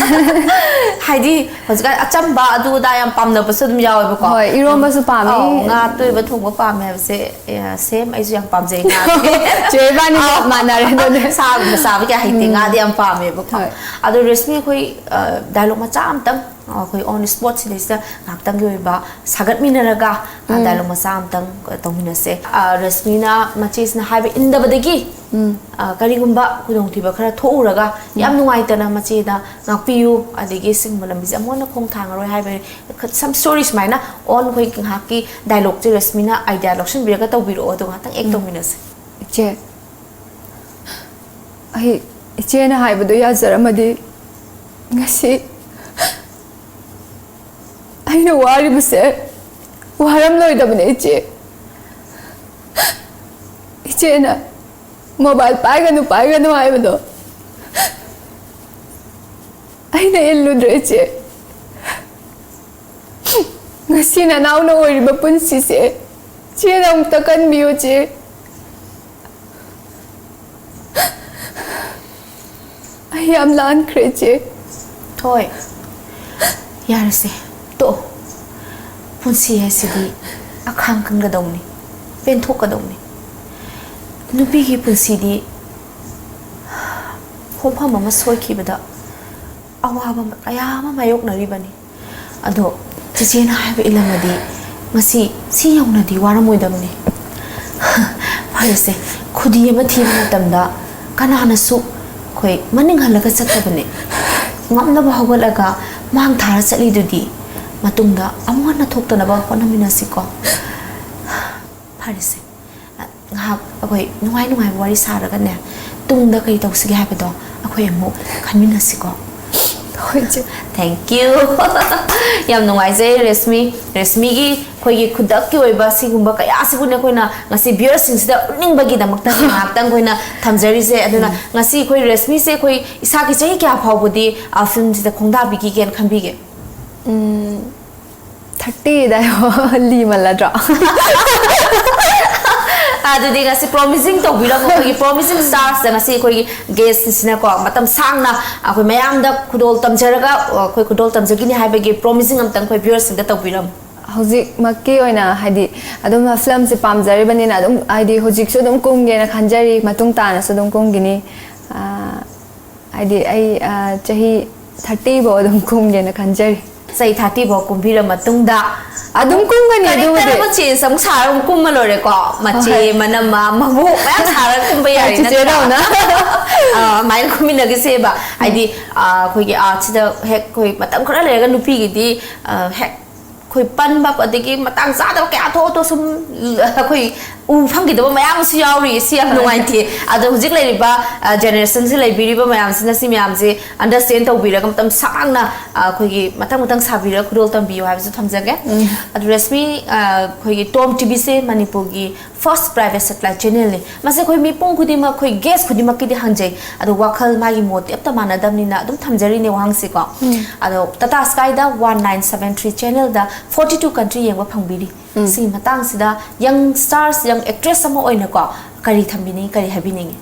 ꯍꯥꯏꯗꯤ ꯍꯧꯖꯤꯛꯀꯥꯟ ꯑꯆꯝꯕ ꯑꯗꯨ ꯑꯗꯥ ꯌꯥꯝ ꯄꯥꯝꯅꯕꯁꯨ ꯑꯗꯨꯝ ꯌꯥꯎꯋꯦꯕꯀꯣ꯫ ꯍꯣꯏ, ꯏꯔꯣꯝꯕꯁꯨ ꯄꯥꯝꯃꯤ꯫ ꯑꯧ, ꯉꯥ ꯑꯇꯣꯏꯕ ꯊꯣꯡꯕ ꯄꯥꯝꯃꯦ ꯍꯥꯏꯕꯁꯦ, ꯑꯦ, same, ꯑꯩꯁꯨ ꯌꯥꯝ ꯄꯥꯝꯖꯩ ꯉꯥꯁꯦ꯫ ꯆꯦ ꯏꯕꯥꯅꯤ ꯑꯧ꯫ ꯃꯥꯟꯅꯔꯦ ꯑꯗꯨꯗꯤ꯫ ꯁꯥꯒꯨꯝꯕ ꯆꯥꯕ ꯀꯌꯥ ꯍꯩꯇꯦ, ꯎꯝ꯫ ꯉꯥꯗꯤ ꯌꯥꯝ ꯄꯥꯝꯃꯦꯕꯀꯣ꯫ ꯍꯣꯏ꯫ ꯑꯗꯣ ꯔꯦꯁꯃꯤ, ꯑꯩꯈꯣꯏ, ꯑ, dialogue ꯃꯆꯥ ꯑꯝꯇꯪ, ꯑ, ꯑꯩꯈꯣꯏ on spot ꯁꯤꯗꯩꯁꯤꯗ ꯉꯥꯏꯍꯥꯛꯇꯪꯒꯤ ꯑꯣꯏꯕ ꯁꯥꯒꯠꯃꯤꯟꯅꯔꯒ, ꯑ, ꯎꯝ꯫ Dialogue ꯃꯆꯥ ꯑꯝꯇꯪ, ꯑ, ꯇꯧꯃꯤꯟꯅꯁꯦ꯫ ꯑ, ꯔꯦꯁꯃꯤꯅ ꯃꯆꯦꯁꯤꯅ ꯍꯥꯏꯕ ꯏꯟꯗꯕꯗꯒꯤ, ꯎꯝ꯫ ꯑ, ꯀꯔꯤꯒꯨꯝꯕ ꯈꯨꯗꯣꯡꯊꯤꯕ ꯈꯔ ꯊꯣꯛꯎꯔꯒ, ꯎꯝ꯫ ꯌꯥꯝ ꯅꯨꯡꯉꯥꯏꯇꯅ ꯃꯆꯦꯗ ꯉꯥꯛꯄꯤꯌꯨ, ꯑꯗꯒꯤ ꯁꯤꯒꯨꯝꯕ ꯂꯝꯕꯤꯁꯦ ꯑꯃꯨꯛ ꯍꯟꯅ ꯈꯣꯡ ꯊꯥꯡꯉꯔꯣꯏ ꯍꯥꯏꯕ some story ꯁꯨꯃꯥꯏꯅ on ꯑꯩꯈꯣꯏ ꯉꯥꯏꯍꯥꯛꯀꯤ dialogue ꯁꯦ ꯔꯦꯁꯃꯤꯅ idea ꯂꯧꯁꯤꯟꯕꯤꯔꯒ ꯇꯧꯕꯤꯔꯛꯑꯣ, ꯑꯗꯨꯒ ꯉꯥꯛꯇꯪ act ꯎꯝ꯫ ꯇꯧꯃꯤꯟꯅꯁꯦ꯫ ꯏꯆꯦ, ꯑꯩ ꯏꯆꯦꯅ ꯍꯥꯏꯕꯗꯨ ꯌꯥꯖꯔꯝꯃꯗꯤ ꯉꯁꯤ ꯑꯩꯅ ꯋꯥꯔꯤꯕꯁꯦ ꯋꯥꯔꯝꯂꯣꯏꯗꯕꯅꯦ, ꯏꯆꯦ꯫ ꯏꯆꯦꯅ mobile ꯄꯥꯏꯒꯅꯨ, ꯄꯥꯏꯒꯅꯨ ꯍꯥꯏꯕꯗꯣ ꯑꯩꯅ ꯏꯜꯂꯨꯗ꯭ꯔꯦ, ꯏꯆꯦ꯫ ꯉꯁꯤ ꯅꯅꯥꯎꯅ ꯑꯣꯏꯔꯤꯕ ꯄꯨꯟꯁꯤꯁꯦ ꯆꯦꯅ ꯑꯃꯨꯛꯇ ꯀꯟꯕꯤꯌꯨ, ꯆꯦ꯫ ꯑꯩ ꯌꯥꯝ ꯂꯥꯟꯈ꯭ꯔꯦ, ꯆꯦ꯫ ꯍꯣꯏ, ꯌꯥꯔꯦꯁꯦ, ꯇꯣꯛꯑꯣ꯫ ꯄꯨꯟꯁꯤ ꯍꯥꯏꯁꯤꯗꯤ ꯑꯈꯥꯡ ꯀꯟꯒꯗꯧꯅꯤ, ꯄꯦꯟꯊꯣꯛꯀꯗꯧꯅꯤ꯫ ꯅꯨꯄꯤꯒꯤ ꯄꯨꯟꯁꯤꯗꯤ ꯈꯣꯡꯐꯝ ꯑꯃ ꯁꯣꯏꯈꯤꯕꯗ ꯑꯋꯥꯕ ꯀꯌꯥ ꯑꯃ ꯃꯥꯌꯣꯛꯅꯔꯤꯕꯅꯤ꯫ ꯑꯗꯣ ꯆꯦꯆꯦꯅ ꯍꯥꯏꯕ ꯏꯜꯂꯝꯃꯗꯤ ꯉꯁꯤ ꯁꯤ ꯌꯧꯅꯗꯤ ꯋꯥꯔꯝꯃꯣꯏꯗꯕꯅꯤ꯫ ꯐꯔꯦꯁꯦ, ꯈꯨꯗꯤ ꯑꯃ ꯊꯤꯕ ꯃꯇꯝꯗ ꯀꯅꯥꯅꯁꯨ ꯑꯩꯈꯣꯏ ꯃꯅꯤꯡ ꯍꯜꯂꯒ ꯆꯠꯇꯕꯅꯦ꯫ ꯉꯝꯅꯕ ꯍꯧꯒꯠꯂꯒ ꯃꯥꯡ ꯊꯥꯔ ꯆꯠꯂꯤꯗꯨꯗꯤ꯫ ꯃꯇꯨꯡꯗ ꯑꯃꯨꯛ ꯍꯟꯅ ꯊꯣꯛꯇꯅꯕ ꯍꯣꯠꯅꯃꯤꯟꯅꯁꯤꯀꯣ꯫ ꯐꯔꯦꯁꯦ, ꯉꯥꯏꯍꯥꯛ ꯑꯩꯈꯣꯏ ꯅꯨꯡꯉꯥꯏ ꯅꯨꯡꯉꯥꯏꯕ ꯋꯥꯔꯤ ꯁꯥꯔꯒꯅꯦ, ꯇꯨꯡꯗ ꯀꯔꯤ ꯇꯧꯁꯤꯒꯦ ꯍꯥꯏꯕꯗꯣ ꯑꯩꯈꯣꯏ ꯑꯃꯨꯛ ꯈꯟꯃꯤꯟꯅꯁꯤꯀꯣ꯫ ꯑꯩꯈꯣꯏ ꯆꯦ꯫ Thank you. ꯌꯥꯝ ꯅꯨꯡꯉꯥꯏꯖꯩ ꯔꯦꯁꯃꯤ꯫ ꯔꯦꯁꯃꯤꯒꯤ ꯑꯩꯈꯣꯏꯒꯤ ꯈꯨꯗꯛꯀꯤ ꯑꯣꯏꯕ ꯁꯤꯒꯨꯝꯕ ꯀꯌꯥꯁꯤꯕꯨꯅꯦ ꯑꯩꯈꯣꯏꯅ ꯉꯁꯤ viewersꯁꯤꯡꯁꯤꯗ ꯎꯠꯅꯤꯡꯕꯒꯤꯗꯃꯛꯇ ꯉꯥꯏꯍꯥꯛꯇꯪ ꯑꯩꯈꯣꯏꯅ ꯊꯝꯖꯔꯤꯁꯦ꯫ ꯑꯗꯨꯅ ꯉꯁꯤ ꯑꯩꯈꯣꯏ ꯔꯦꯁꯃꯤꯁꯦ ꯑꯩꯈꯣꯏ ꯏꯁꯥꯒꯤ ꯆꯍꯤ ꯀꯌꯥ ꯐꯥꯎꯕꯗꯤ ꯑ, filmꯁꯤꯗ ꯈꯣꯡꯗꯥꯕꯤꯈꯤꯒꯦꯅ ꯈꯟꯕꯤꯒꯦ? ꯎꯝ, thirty ꯑꯗꯥꯏꯐꯥꯎ ꯂꯤꯃꯜꯂꯗ꯭ꯔꯣ? ꯑꯗꯨꯗꯤ ꯉꯁꯤ promising ꯇꯧꯕꯤꯔꯝꯃꯣ, ꯑꯩꯈꯣꯏꯒꯤ promising starsꯇ ꯉꯁꯤ ꯑꯩꯈꯣꯏꯒꯤ guestꯁꯤꯅꯀꯣ ꯃꯇꯝ ꯁꯥꯡꯅ ꯑꯩꯈꯣꯏ ꯃꯌꯥꯝꯗ ꯈꯨꯗꯣꯜ ꯇꯝꯖꯔꯒ ꯑꯩꯈꯣꯏ ꯈꯨꯗꯣꯜ ꯇꯝꯖꯈꯤꯅꯤ ꯍꯥꯏꯕꯒꯤ promising ꯑꯝꯇꯪ ꯑꯩꯈꯣꯏ viewersꯁꯤꯡꯗ ꯇꯧꯕꯤꯔꯝꯃꯣ꯫ ꯍꯧꯖꯤꯛꯃꯛꯀꯤ ꯑꯣꯏꯅ ꯍꯥꯏꯗꯤ ꯑꯗꯨꯝ filmꯁꯦ ꯄꯥꯝꯖꯔꯤꯕꯅꯤꯅ ꯑꯗꯨꯝ ꯍꯥꯏꯗꯤ ꯍꯧꯖꯤꯛꯁꯨ ꯑꯗꯨꯝ ꯀꯨꯝꯒꯦꯅ ꯈꯟꯖꯔꯤ, ꯃꯇꯨꯡ ꯇꯥꯅꯁꯨ ꯑꯗꯨꯝ ꯀꯨꯝꯈꯤꯅꯤ꯫ ꯑꯥ, ꯍꯥꯏꯗꯤ ꯑꯩ ꯑꯥ, ꯆꯍꯤ thirty ꯐꯥꯎ ꯑꯗꯨꯝ ꯀꯨꯝꯒꯦꯅ ꯈꯟꯖꯔꯤ꯫ ꯆꯍꯤ thirty ꯐꯥꯎ ꯀꯨꯝꯕꯤꯔ ꯃꯇꯨꯡꯗ ꯑꯗꯨꯝ ꯀꯨꯝꯒꯅꯤ character ꯑꯗꯨꯕꯨꯗꯤ꯫ ꯑꯃ change ꯑꯃꯨꯛ ꯁꯥꯔꯒ ꯑꯃꯨꯛ ꯀꯨꯝꯃ ꯂꯣꯏꯔꯦꯀꯣ꯫ ꯃꯆꯦ, ꯍꯣꯏ꯫ ꯃꯅꯝꯃ, ꯃꯕꯣꯛ ꯃꯌꯥꯝ ꯁꯥꯔꯒ ꯀꯨꯝꯕ ꯌꯥꯔꯤ ꯅꯠꯇ꯭ꯔꯥ? ꯆꯤꯆꯦꯗꯧꯅ꯫ ꯑꯥ, ꯑꯗꯨꯃꯥꯏꯅ ꯀꯨꯝꯃꯤꯟꯅꯈꯤꯁꯦꯕ꯫ ꯍꯥꯏꯗꯤ ꯑꯥ, ꯑꯩꯈꯣꯏꯒꯤ artꯁꯤꯗ ꯍꯦꯛ ꯑꯩꯈꯣꯏ ꯃꯇꯝ ꯈꯔ ꯂꯩꯔꯒ ꯅꯨꯄꯤꯒꯤꯗꯤ ꯑꯥ, ꯍꯦꯛ ꯑꯩꯈꯣꯏ ꯄꯟꯕ ꯑꯗꯒꯤ ꯃꯇꯥꯡ ꯆꯥꯗꯕ ꯀꯌꯥ ꯊꯣꯛ ꯊꯣꯛ ꯁꯨꯝ ꯑꯩꯈꯣꯏ ꯎ ꯐꯪꯈꯤꯗꯕ ꯃꯌꯥꯝ ꯑꯃꯁꯨ ꯌꯥꯎꯔꯤ꯫ ꯁꯤ ꯌꯥꯝ ꯅꯨꯡꯉꯥꯏꯇꯦ꯫ ꯑꯗꯣ ꯍꯧꯖꯤꯛ ꯂꯩꯔꯤꯕ generationꯁꯤ ꯂꯩꯕꯤꯔꯤꯕ ꯃꯌꯥꯝꯁꯤꯅ ꯁꯤ ꯃꯌꯥꯝꯁꯦ understand ꯇꯧꯕꯤꯔꯒ ꯃꯇꯝ ꯁꯥꯡꯅ ꯑꯩꯈꯣꯏꯒꯤ ꯃꯊꯪ ꯃꯊꯪ ꯁꯥꯕꯤꯔꯒ ꯈꯨꯗꯣꯜ ꯇꯝꯕꯤꯌꯨ ꯍꯥꯏꯕꯁꯨ ꯊꯝꯖꯒꯦ꯫ ꯑꯗꯨ ꯔꯦꯁꯃꯤ, ꯑꯩꯈꯣꯏꯒꯤ ꯇꯣꯝ ꯇꯤꯚꯤꯁꯦ ꯃꯅꯤꯄꯨꯔꯒꯤ first private satellite channelꯅꯤ꯫ ꯃꯁꯤ ꯑꯩꯈꯣꯏ ꯃꯤꯄꯨꯝ ꯈꯨꯗꯤꯡꯃꯛ, ꯑꯩꯈꯣꯏ guest ꯈꯨꯗꯤꯡꯃꯛꯀꯤꯗꯤ ꯍꯪꯖꯩ꯫ ꯑꯗꯣ ꯋꯥꯈꯜ ꯃꯥꯒꯤ ꯃꯣꯠꯇꯤ ꯑꯝꯇ ꯃꯥꯟꯅꯗꯕꯅꯤꯅ ꯑꯗꯨꯝ ꯊꯝꯖꯔꯤꯅꯦ ꯋꯥꯍꯪꯁꯤꯀꯣ꯫ ꯑꯗꯣ Tata Skyꯗ one nine seven three channelꯗ forty two country ꯌꯦꯡꯕ ꯐꯪꯕꯤꯔꯤ꯫ ꯁꯤꯒꯤ ꯃꯇꯥꯡꯁꯤꯗ young stars, young actress ꯑꯃ ꯑꯣꯏꯅꯀꯣ ꯀꯔꯤ ꯊꯝꯕꯤꯅꯤꯡꯉꯤ, ꯀꯔꯤ ꯍꯥꯏꯕꯤꯅꯤꯡꯉꯤ?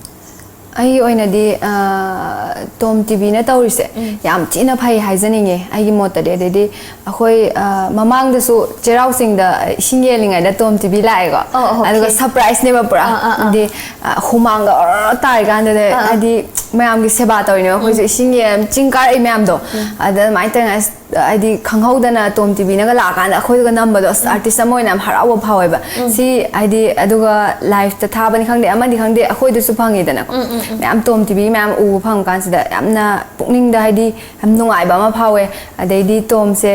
ꯑꯩꯒꯤ ꯑꯣꯏꯅꯗꯤ ꯑꯥ, ꯇꯣꯝ ꯇꯤꯚꯤꯅ ꯇꯧꯔꯤꯁꯦ ꯌꯥꯝ ꯊꯤꯅ ꯐꯩ ꯍꯥꯏꯖꯅꯤꯡꯉꯦ ꯑꯩꯒꯤ ꯃꯣꯠꯇꯗꯤ꯫ ꯑꯗꯩꯗꯤ ꯑꯩꯈꯣꯏ ꯑꯥ, ꯃꯃꯥꯡꯗꯁꯨ ꯆꯩꯔꯥꯎ ꯆꯤꯡꯗ ꯏꯁꯤꯡ ꯌꯦꯜꯂꯤꯉꯩꯗ ꯇꯣꯝ ꯇꯤꯚꯤ ꯂꯥꯛꯑꯦꯀꯣ꯫ ꯑꯣ, ꯑꯣ, ꯑꯗꯨꯒ okay. Surpriseꯅꯦꯕ ꯄꯨꯔꯥ꯫ ꯑꯥ, ꯑꯥ, ꯑꯥ꯫ ꯍꯥꯏꯗꯤ ꯑꯥ, ꯍꯨꯃꯥꯡꯒ ꯑꯣꯔ ꯇꯥꯔꯤꯀꯥꯟꯗꯨꯗ ꯑꯥ, ꯑꯥ꯫ ꯍꯥꯏꯗꯤ ꯃꯌꯥꯝꯒꯤ ꯁꯦꯕꯥ ꯇꯧꯔꯤꯅꯦꯕ ꯑꯩꯈꯣꯏꯁꯨ꯫ ꯏꯁꯤꯡ ꯌꯦꯟ ꯆꯤꯡ ꯀꯥꯔꯛꯏ ꯃꯌꯥꯝꯗꯣ꯫ ꯑꯗ ꯑꯗꯨꯃꯥꯏꯅ ꯇꯧꯔꯤꯉꯩ ꯑꯁ, ꯍꯥꯏꯗꯤ ꯈꯪꯍꯧꯗꯅ ꯇꯣꯝ ꯇꯤꯚꯤꯅꯒ ꯂꯥꯛꯑꯀꯥꯟꯗ ꯑꯩꯈꯣꯏꯗꯨꯒ ꯅꯝꯕꯗꯣ ꯑꯁ, artist ꯑꯃ ꯑꯣꯏꯅ ꯌꯥꯝ ꯍꯔꯥꯎꯕ ꯐꯥꯎꯋꯦꯕ꯫ ꯁꯤ ꯍꯥꯏꯗꯤ ꯑꯗꯨꯒ liveꯇ ꯊꯥꯕꯅꯤ ꯈꯪꯗꯦ ꯑꯃꯅꯤ ꯈꯪꯗꯦ ꯑꯩꯈꯣꯏꯗꯁꯨ ꯐꯪꯉꯤꯗꯅꯀꯣ꯫ ꯃꯌꯥꯝ ꯇꯣꯝ ꯇꯤꯚꯤ ꯃꯌꯥꯝ ꯎꯕ ꯐꯪꯉꯀꯥꯟꯁꯤꯗ ꯌꯥꯝꯅ ꯄꯨꯛꯅꯤꯡꯗ ꯍꯥꯏꯗꯤ ꯌꯥꯝ ꯅꯨꯡꯉꯥꯏꯕ ꯑꯃ ꯐꯥꯎꯋꯦ꯫ ꯑꯗꯩꯗꯤ ꯇꯣꯝꯁꯦ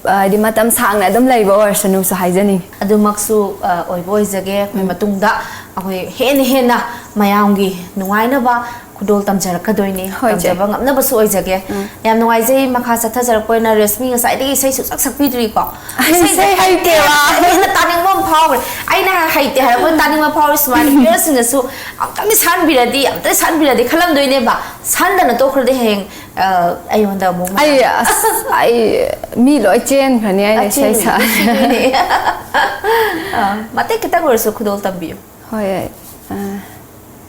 ꯍꯥꯏꯗꯤ ꯃꯇꯝ ꯁꯥꯡꯅ ꯑꯗꯨꯝ ꯂꯩꯕ ꯑꯣꯏꯔꯁꯅꯨꯁꯨ ꯍꯥꯏꯖꯅꯤꯡꯉꯤ꯫ ꯑꯗꯨꯃꯛꯁꯨ ꯑ, ꯑꯣꯏꯕ ꯑꯣꯏꯖꯒꯦ꯫ ꯑꯩꯈꯣꯏ ꯃꯇꯨꯡꯗ ꯑꯩꯈꯣꯏ ꯍꯦꯟꯅ ꯍꯦꯟꯅ ꯃꯌꯥꯝꯒꯤ ꯅꯨꯡꯉꯥꯏꯅꯕ ꯈꯨꯗꯣꯜ ꯇꯝꯖꯔꯛꯀꯗꯣꯏꯅꯤ꯫ ꯍꯣꯏ, ꯆꯦ꯫ ꯇꯝꯖꯕ ꯉꯝꯅꯕꯁꯨ ꯑꯣꯏꯖꯒꯦ꯫ ꯎꯝ꯫ ꯌꯥꯝ ꯅꯨꯡꯉꯥꯏꯖꯩ꯫ ꯃꯈꯥ ꯆꯠꯊꯖꯔꯛꯄ ꯑꯣꯏꯅ ꯔꯦꯁꯃꯤ ꯉꯁꯥꯏꯗꯒꯤ ꯏꯁꯩꯁꯨ ꯁꯛ ꯁꯛꯄꯤꯗ꯭ꯔꯤꯀꯣ꯫ ꯑꯩ ꯏꯁꯩ ꯍꯩꯇꯦꯕ꯫ ꯍꯦꯟꯅ ꯇꯥꯅꯤꯡꯕ ꯑꯃ ꯐꯥꯎꯈ꯭ꯔꯦ꯫ ꯑꯩꯅ ꯍꯩꯇꯦ ꯍꯥꯏꯔꯛꯄ ꯇꯥꯅꯤꯡꯕ ꯐꯥꯎꯔꯦ꯫ ꯁꯨꯃꯥꯏꯅ ꯚꯤꯌꯔꯁꯤꯡꯅꯁꯨ ꯑꯃꯨꯛꯇꯪꯗꯤ ꯁꯛꯍꯟꯕꯤꯔꯗꯤ, ꯑꯃꯨꯛꯇꯪ ꯁꯛꯍꯟꯕꯤꯔꯗꯤ ꯈꯜꯂꯝꯗꯣꯏꯅꯦꯕ꯫ ꯁꯛꯍꯟꯗꯅ ꯇꯣꯛꯈ꯭ꯔꯗꯤ ꯍꯌꯦꯡ, ꯑ, ꯑꯩꯉꯣꯟꯗ ꯑꯃꯨꯛ ꯑꯩ ꯑꯁ ꯑꯩ ꯃꯤ ꯂꯣꯏ ꯆꯦꯟꯈ꯭ꯔꯅꯤ ꯑꯩꯅ ꯏꯁꯩ ꯁꯛꯑꯗꯤ꯫ ꯑ, ꯃꯇꯦꯛ ꯈꯤꯇꯪ ꯑꯣꯏꯔꯁꯨ ꯈꯨꯗꯣꯜ ꯇꯝꯕꯤꯌꯨ꯫ ꯍꯣꯏ, ꯑ,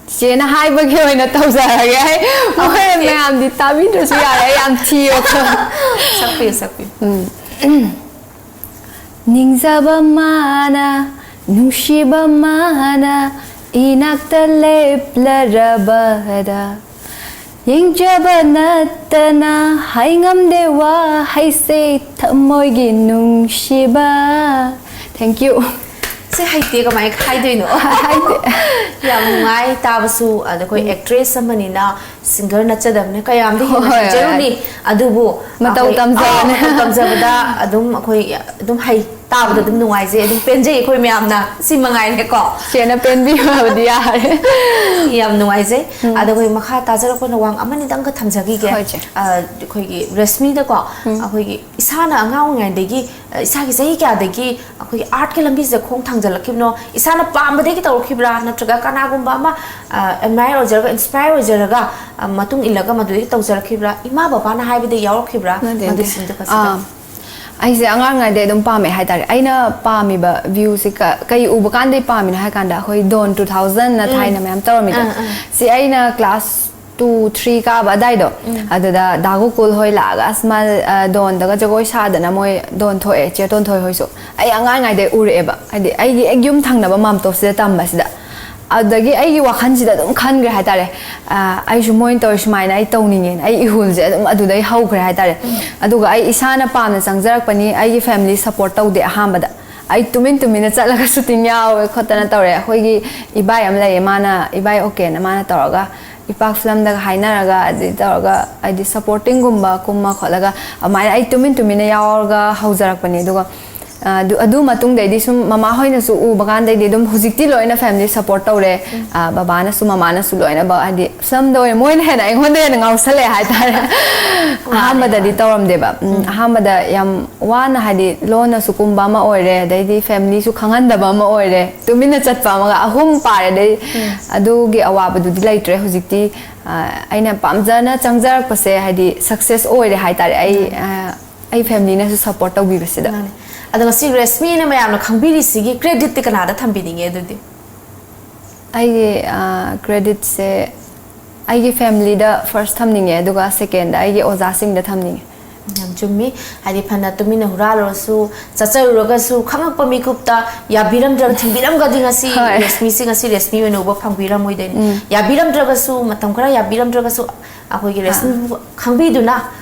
ꯆꯦꯆꯦꯅ ꯍꯥꯏꯕꯒꯤ ꯑꯣꯏꯅ ꯇꯧꯖꯔꯒꯦ꯫ ꯑꯩ ꯃꯈꯣꯏ Okay. ꯃꯌꯥꯝꯗꯤ ꯇꯥꯕꯤꯗ꯭ꯔꯁꯨ ꯌꯥꯔꯦ, ꯑꯩ ꯌꯥꯝ ꯊꯤꯌꯦꯕ꯫ ꯁꯛꯄꯤꯌꯨ, ꯁꯛꯄꯤꯌꯨ꯫ ꯎꯝ꯫ ꯅꯤꯡꯖꯕ ꯃꯥꯅ, ꯅꯨꯡꯁꯤꯕ ꯃꯥꯅ, ꯏꯅꯥꯛꯇ ꯂꯦꯞꯂꯔꯕꯗ, ꯌꯦꯡꯖꯕ ꯅꯠꯇꯅ ꯍꯥꯏꯉꯝꯗꯦ ꯋꯥꯍꯩꯁꯦ, ꯊꯃꯣꯏꯒꯤ ꯅꯨꯡꯁꯤꯕ꯫ Thank you꯫ ꯁꯤ ꯍꯩꯇꯦ, ꯀꯃꯥꯏꯅ ꯍꯥꯏꯗꯣꯏꯅꯣ? ꯍꯥꯏꯗꯦ꯫ ꯌꯥꯝ ꯅꯨꯡꯉꯥꯏ ꯇꯥꯕꯁꯨ꯫ ꯑꯗ ꯑꯩꯈꯣꯏ ꯑꯦꯛꯇ꯭ꯔꯦꯁ ꯑꯃꯅꯤꯅ ꯁꯤꯡꯒꯔ ꯅꯠꯆꯗꯕꯅꯤ, ꯀꯌꯥꯝꯗꯤ ꯍꯦꯟꯅ ꯍꯣꯏ, ꯍꯣꯏ, ꯍꯩꯖꯔꯨꯅꯤ꯫ ꯑꯗꯨꯕꯨ ꯃꯇꯧ ꯑꯩꯈꯣꯏ, ꯇꯝꯖꯕꯅꯦ꯫ ꯑꯥ, ꯃꯇꯧ ꯇꯝꯖꯕꯗ ꯑꯗꯨꯝ ꯑꯩꯈꯣꯏ ꯑꯗꯨꯝ ꯍꯩ, ꯇꯥꯕꯗ ꯑꯗꯨꯝ ꯅꯨꯡꯉꯥꯏꯖꯩ, ꯑꯗꯨꯝ ꯄꯦꯟꯖꯩ ꯑꯩꯈꯣꯏ ꯃꯌꯥꯝꯅ꯫ ꯁꯤ ꯃꯉꯥꯏꯔꯦꯀꯣ꯫ ꯆꯦꯅ ꯄꯦꯟꯕꯤꯕꯗꯤ ꯌꯥꯔꯦ꯫ ꯌꯥꯝ ꯅꯨꯡꯉꯥꯏꯖꯩ꯫ ꯑꯗ ꯑꯩꯈꯣꯏ ꯃꯈꯥ ꯇꯥꯖꯔꯛꯄ ꯑꯣꯏꯅ ꯋꯥ ꯑꯃꯅꯤꯗꯪꯒ ꯊꯝꯖꯈꯤꯒꯦ꯫ ꯍꯣꯏ, ꯆꯦ꯫ ꯑ, ꯑꯩꯈꯣꯏꯒꯤ ꯔꯦꯁꯃꯤꯗꯀꯣ, ꯎꯝ꯫ ꯑꯩꯈꯣꯏꯒꯤ ꯏꯁꯥꯅ ꯑꯉꯥꯡ ꯑꯣꯏꯔꯤꯉꯩꯗꯒꯤ, ꯑ, ꯏꯁꯥꯒꯤ ꯆꯍꯤ ꯀꯌꯥꯗꯒꯤ ꯑꯩꯈꯣꯏꯒꯤ ꯑꯥꯔꯠꯀꯤ ꯂꯝꯕꯤꯁꯤꯗ ꯈꯣꯡ ꯊꯥꯡꯖꯜꯂꯛꯈꯤꯕꯅꯣ? ꯏꯁꯥꯅ ꯄꯥꯝꯕꯗꯒꯤ ꯇꯧꯔꯛꯈꯤꯕ꯭ꯔꯥ, ꯅꯠꯇ꯭ꯔꯒ ꯀꯅꯥꯒꯨꯝꯕ ꯑꯃ, ꯑ, ꯑꯦꯗꯃꯥꯏꯌꯔ ꯑꯣꯏꯖꯔꯒ, ꯏꯟꯁꯄꯥꯏꯌꯔ ꯑꯣꯏꯖꯔꯒ, ꯑ, ꯃꯇꯨꯡ ꯏꯜꯂꯒ ꯃꯗꯨꯗꯒꯤ ꯇꯧꯖꯔꯛꯈꯤꯕ꯭ꯔꯥ? ꯏꯃꯥ ꯕꯕꯥꯅ ꯍꯥꯏꯕꯗꯒꯤ ꯌꯥꯎꯔꯛꯈꯤꯕ꯭ꯔꯥ? ꯅꯠꯇꯦ, ꯅꯠꯇꯦ꯫ ꯃꯗꯨꯁꯤꯡꯗꯨ ꯈꯛꯁꯤꯗ꯫ ꯑꯥ, ꯑꯩꯁꯦ ꯑꯉꯥꯡ ꯑꯣꯏꯔꯤꯉꯩꯗꯩ ꯑꯗꯨꯝ ꯄꯥꯝꯃꯦ ꯍꯥꯏꯇꯥꯔꯦ꯫ ꯑꯩꯅ ꯄꯥꯝꯃꯤꯕ ꯚ꯭ꯌꯨꯁꯦ ꯀ-, ꯀꯩ ꯎꯕ ꯀꯥꯟꯗꯩ ꯄꯥꯝꯃꯤꯅꯣ ꯍꯥꯏ ꯀꯥꯟꯗ, ꯑꯩꯈꯣꯏ ꯗꯣꯟ ꯇꯨ ꯊꯥꯎꯖꯟꯅ ꯊꯥꯏꯅ ꯃꯌꯥꯝ ꯇꯧꯔꯝꯃꯤꯗꯅ꯫ ꯑꯥ, ꯑꯥ꯫ ꯁꯤ ꯑꯩꯅ ꯀ꯭ꯂꯥꯁ ꯇꯨ, ꯊ꯭ꯔꯤ ꯀꯥꯕ ꯑꯗꯥꯏꯗꯣ, ꯑꯗꯨꯗ ꯗꯥ ꯒꯣꯀꯨꯜ ꯍꯣꯏ ꯂꯥꯛꯑꯒ, "ꯑꯁ, ꯃꯥ, ꯑ, ꯗꯣꯟꯗꯒ ꯖꯒꯣꯏ ꯁꯥꯗꯅ ꯃꯣꯏ ꯗꯣꯟ ꯊꯣꯛꯑꯦ, ꯆꯦ ꯇꯣꯟꯊꯣꯏ ꯍꯣꯏꯁꯨ"꯫ ꯑꯩ ꯑꯉꯥꯡ ꯑꯣꯏꯔꯤꯉꯩꯗꯩ ꯎꯔꯛꯑꯦꯕ, ꯍꯥꯏꯗꯤ ꯑꯩꯒꯤ ꯍꯦꯛ ꯌꯨꯝ ꯊꯪꯅꯕ ꯃꯥꯝꯇꯣꯞꯁꯤꯗ ꯇꯝꯕꯁꯤꯗ꯫ ꯑꯗꯨꯗꯒꯤ ꯑꯩꯒꯤ ꯋꯥꯈꯜꯁꯤꯗ ꯑꯗꯨꯝ ꯈꯟꯈ꯭ꯔꯦ ꯍꯥꯏꯇꯥꯔꯦ꯫ ꯑ, ꯑꯩꯁꯨ ꯃꯣꯏꯅ ꯇꯧꯔꯤ ꯁꯨꯃꯥꯏꯅ ꯑꯩ ꯇꯧꯅꯤꯡꯉꯦꯅ ꯑꯩ ꯏꯍꯨꯜꯁꯦ ꯑꯗꯨꯝ ꯑꯗꯨꯗꯩ ꯍꯧꯈ꯭ꯔꯦ ꯍꯥꯏꯇꯥꯔꯦ꯫ ꯑꯗꯨꯒ ꯑꯩ ꯏꯁꯥꯅ ꯄꯥꯝꯅ ꯆꯪꯖꯔꯛꯄꯅꯤ, ꯑꯩꯒꯤ ꯐꯦꯃꯤꯂꯤ ꯁꯞꯄꯣꯔꯠ ꯇꯧꯗꯦ ꯑꯍꯥꯟꯕꯗ꯫ ꯑꯩ ꯇꯨꯃꯤꯟ ꯇꯨꯃꯤꯟꯅ ꯆꯠꯂꯒ ꯁꯨꯇꯤꯡ ꯌꯥꯎꯔꯦ ꯈꯣꯠꯇꯅ ꯇꯧꯔꯦ꯫ ꯑꯩꯈꯣꯏꯒꯤ ꯏꯕꯥꯏ ꯑꯃ ꯂꯩꯌꯦ, ꯃꯥꯅ, ꯏꯕꯥꯏ ꯑꯣꯀꯦꯅ, ꯃꯥꯅ ꯇꯧꯔꯒ ꯏꯄꯥꯛ ꯐꯤꯂꯝꯗꯒ ꯍꯥꯏꯅꯔꯒ, ꯑꯗꯨꯗꯩ ꯇꯧꯔꯒ ꯍꯥꯏꯗꯤ ꯁꯞꯄꯣꯔꯇꯤꯡꯒꯨꯝꯕ ꯀꯨꯝꯃ ꯈꯣꯠꯂꯒ ꯑꯗꯨꯃꯥꯏꯅ ꯑꯩ ꯇꯨꯃꯤꯟ ꯇꯨꯃꯤꯟꯅ ꯌꯥꯎꯔꯒ ꯍꯧꯖꯔꯛꯄꯅꯦ꯫ ꯑꯗꯨꯒ ꯑꯗꯨ ꯑꯗꯨ ꯃꯇꯨꯡꯗꯩꯗꯤ ꯁꯨꯝ ꯃꯃꯥ ꯍꯣꯏꯅꯁꯨ ꯎꯕ ꯀꯥꯟꯗꯩꯗꯤ ꯑꯗꯨꯝ ꯍꯧꯖꯤꯛꯇꯤ ꯂꯣꯏꯅ ꯐꯦꯃꯤꯂꯤ ꯁꯞꯄꯣꯔꯠ ꯇꯧꯔꯦ꯫ ꯕꯕꯥꯅꯁꯨ ꯃꯃꯥꯅꯁꯨ ꯂꯣꯏꯅꯃꯛ, ꯍꯥꯏꯗꯤ ꯁꯝꯗ ꯑꯣꯏꯔꯦ, ꯃꯣꯏꯅ ꯍꯦꯟꯅ ꯑꯩꯉꯣꯟꯗ ꯍꯦꯟꯅ ꯉꯥꯎꯁꯜꯂꯛꯑꯦ ꯍꯥꯏꯇꯥꯔꯦ꯫ ꯑꯍꯥꯟꯕꯗꯗꯤ ꯇꯧꯔꯝꯗꯦꯕ꯫ ꯎꯝ, ꯑꯍꯥꯟꯕꯗ ꯌꯥꯝ ꯋꯥꯅ, ꯍꯥꯏꯗꯤ ꯂꯣꯟꯅꯁꯨ ꯀꯨꯝꯕ ꯑꯃ ꯑꯣꯏꯔꯦ, ꯑꯗꯩꯗꯤ ꯐꯦꯃꯤꯂꯤꯁꯨ ꯈꯪꯍꯟꯗꯕ ꯑꯃ ꯑꯣꯏꯔꯦ, ꯇꯨꯃꯤꯟꯅ ꯆꯠꯄ ꯑꯃꯒ ꯑꯍꯨꯝ ꯄꯥꯔꯦ꯫ ꯑꯗꯩ ꯑꯗꯨꯒꯤ ꯑꯋꯥꯕꯗꯨꯗꯤ ꯂꯩꯇ꯭ꯔꯦ ꯍꯧꯖꯤꯛꯇꯤ꯫ ꯑꯩꯅ ꯄꯥꯝꯖꯅ ꯆꯪꯖꯔꯛꯄꯁꯦ ꯍꯥꯏꯗꯤ ꯁꯛꯁꯦꯁ ꯑꯣꯏꯔꯦ ꯍꯥꯏꯇꯥꯔꯦ꯫ ꯑꯩ ꯑꯩ ꯐꯦꯃꯤꯂꯤꯅꯁꯨ ꯁꯞꯄꯣꯔꯠ ꯇꯧꯕꯤꯕꯁꯤꯗ꯫ ꯑꯗꯣ ꯉꯁꯤ ꯔꯦꯁꯃꯤꯅ ꯃꯌꯥꯝꯅ ꯈꯪꯕꯤꯔꯤꯁꯤꯒꯤ ꯀ꯭ꯔꯦꯗꯤꯠꯇꯤ ꯀꯅꯥꯗ ꯊꯝꯕꯤꯅꯤꯡꯉꯦ ꯑꯗꯨꯗꯤ? ꯑꯩꯒꯤ ꯀ꯭ꯔꯦꯗꯤꯠꯁꯦ ꯑꯩꯒꯤ ꯐꯦꯃꯤꯂꯤꯗ ꯐꯥꯔꯁ ꯊꯝꯅꯤꯡꯉꯦ, ꯑꯗꯨꯒ ꯁꯦꯀꯦꯟꯗ ꯑꯩꯒꯤ ꯑꯣꯖꯥꯁꯤꯡꯗ ꯊꯝꯅꯤꯡꯉꯦ꯫ ꯌꯥꯝ ꯆꯨꯝꯃꯤ꯫ ꯍꯥꯏꯗꯤ ꯐꯅ ꯇꯨꯃꯤꯟꯅ ꯍꯨꯔꯥꯜꯂꯨꯔꯁꯨ, ꯆꯠꯆꯔꯨꯔꯒꯁꯨ, ꯈꯪꯉꯛꯄ ꯃꯤꯀꯨꯞꯇ ꯌꯥꯕꯤꯔꯝꯗ꯭ꯔꯒ, ꯊꯤꯡꯕꯤꯔꯝꯒꯗꯤ ꯉꯁꯤ ꯔꯦꯁꯃꯤꯁꯤ ꯉꯁꯤ ꯔꯦꯁꯃꯤ ꯑꯣꯏꯅ ꯎꯕ ꯐꯪꯕꯤꯔꯝꯃꯣꯏꯗꯣꯏꯅꯤ꯫ ꯌꯥꯕꯤꯔꯝꯗ꯭ꯔꯒꯁꯨ, ꯃꯇꯝ ꯈꯔ ꯌꯥꯕꯤꯔꯝꯗ꯭ꯔꯒꯁꯨ, ꯑꯩꯈꯣꯏꯒꯤ ꯔꯦꯁꯃꯤꯕꯨ ꯈꯪꯕꯤꯗꯨꯅ,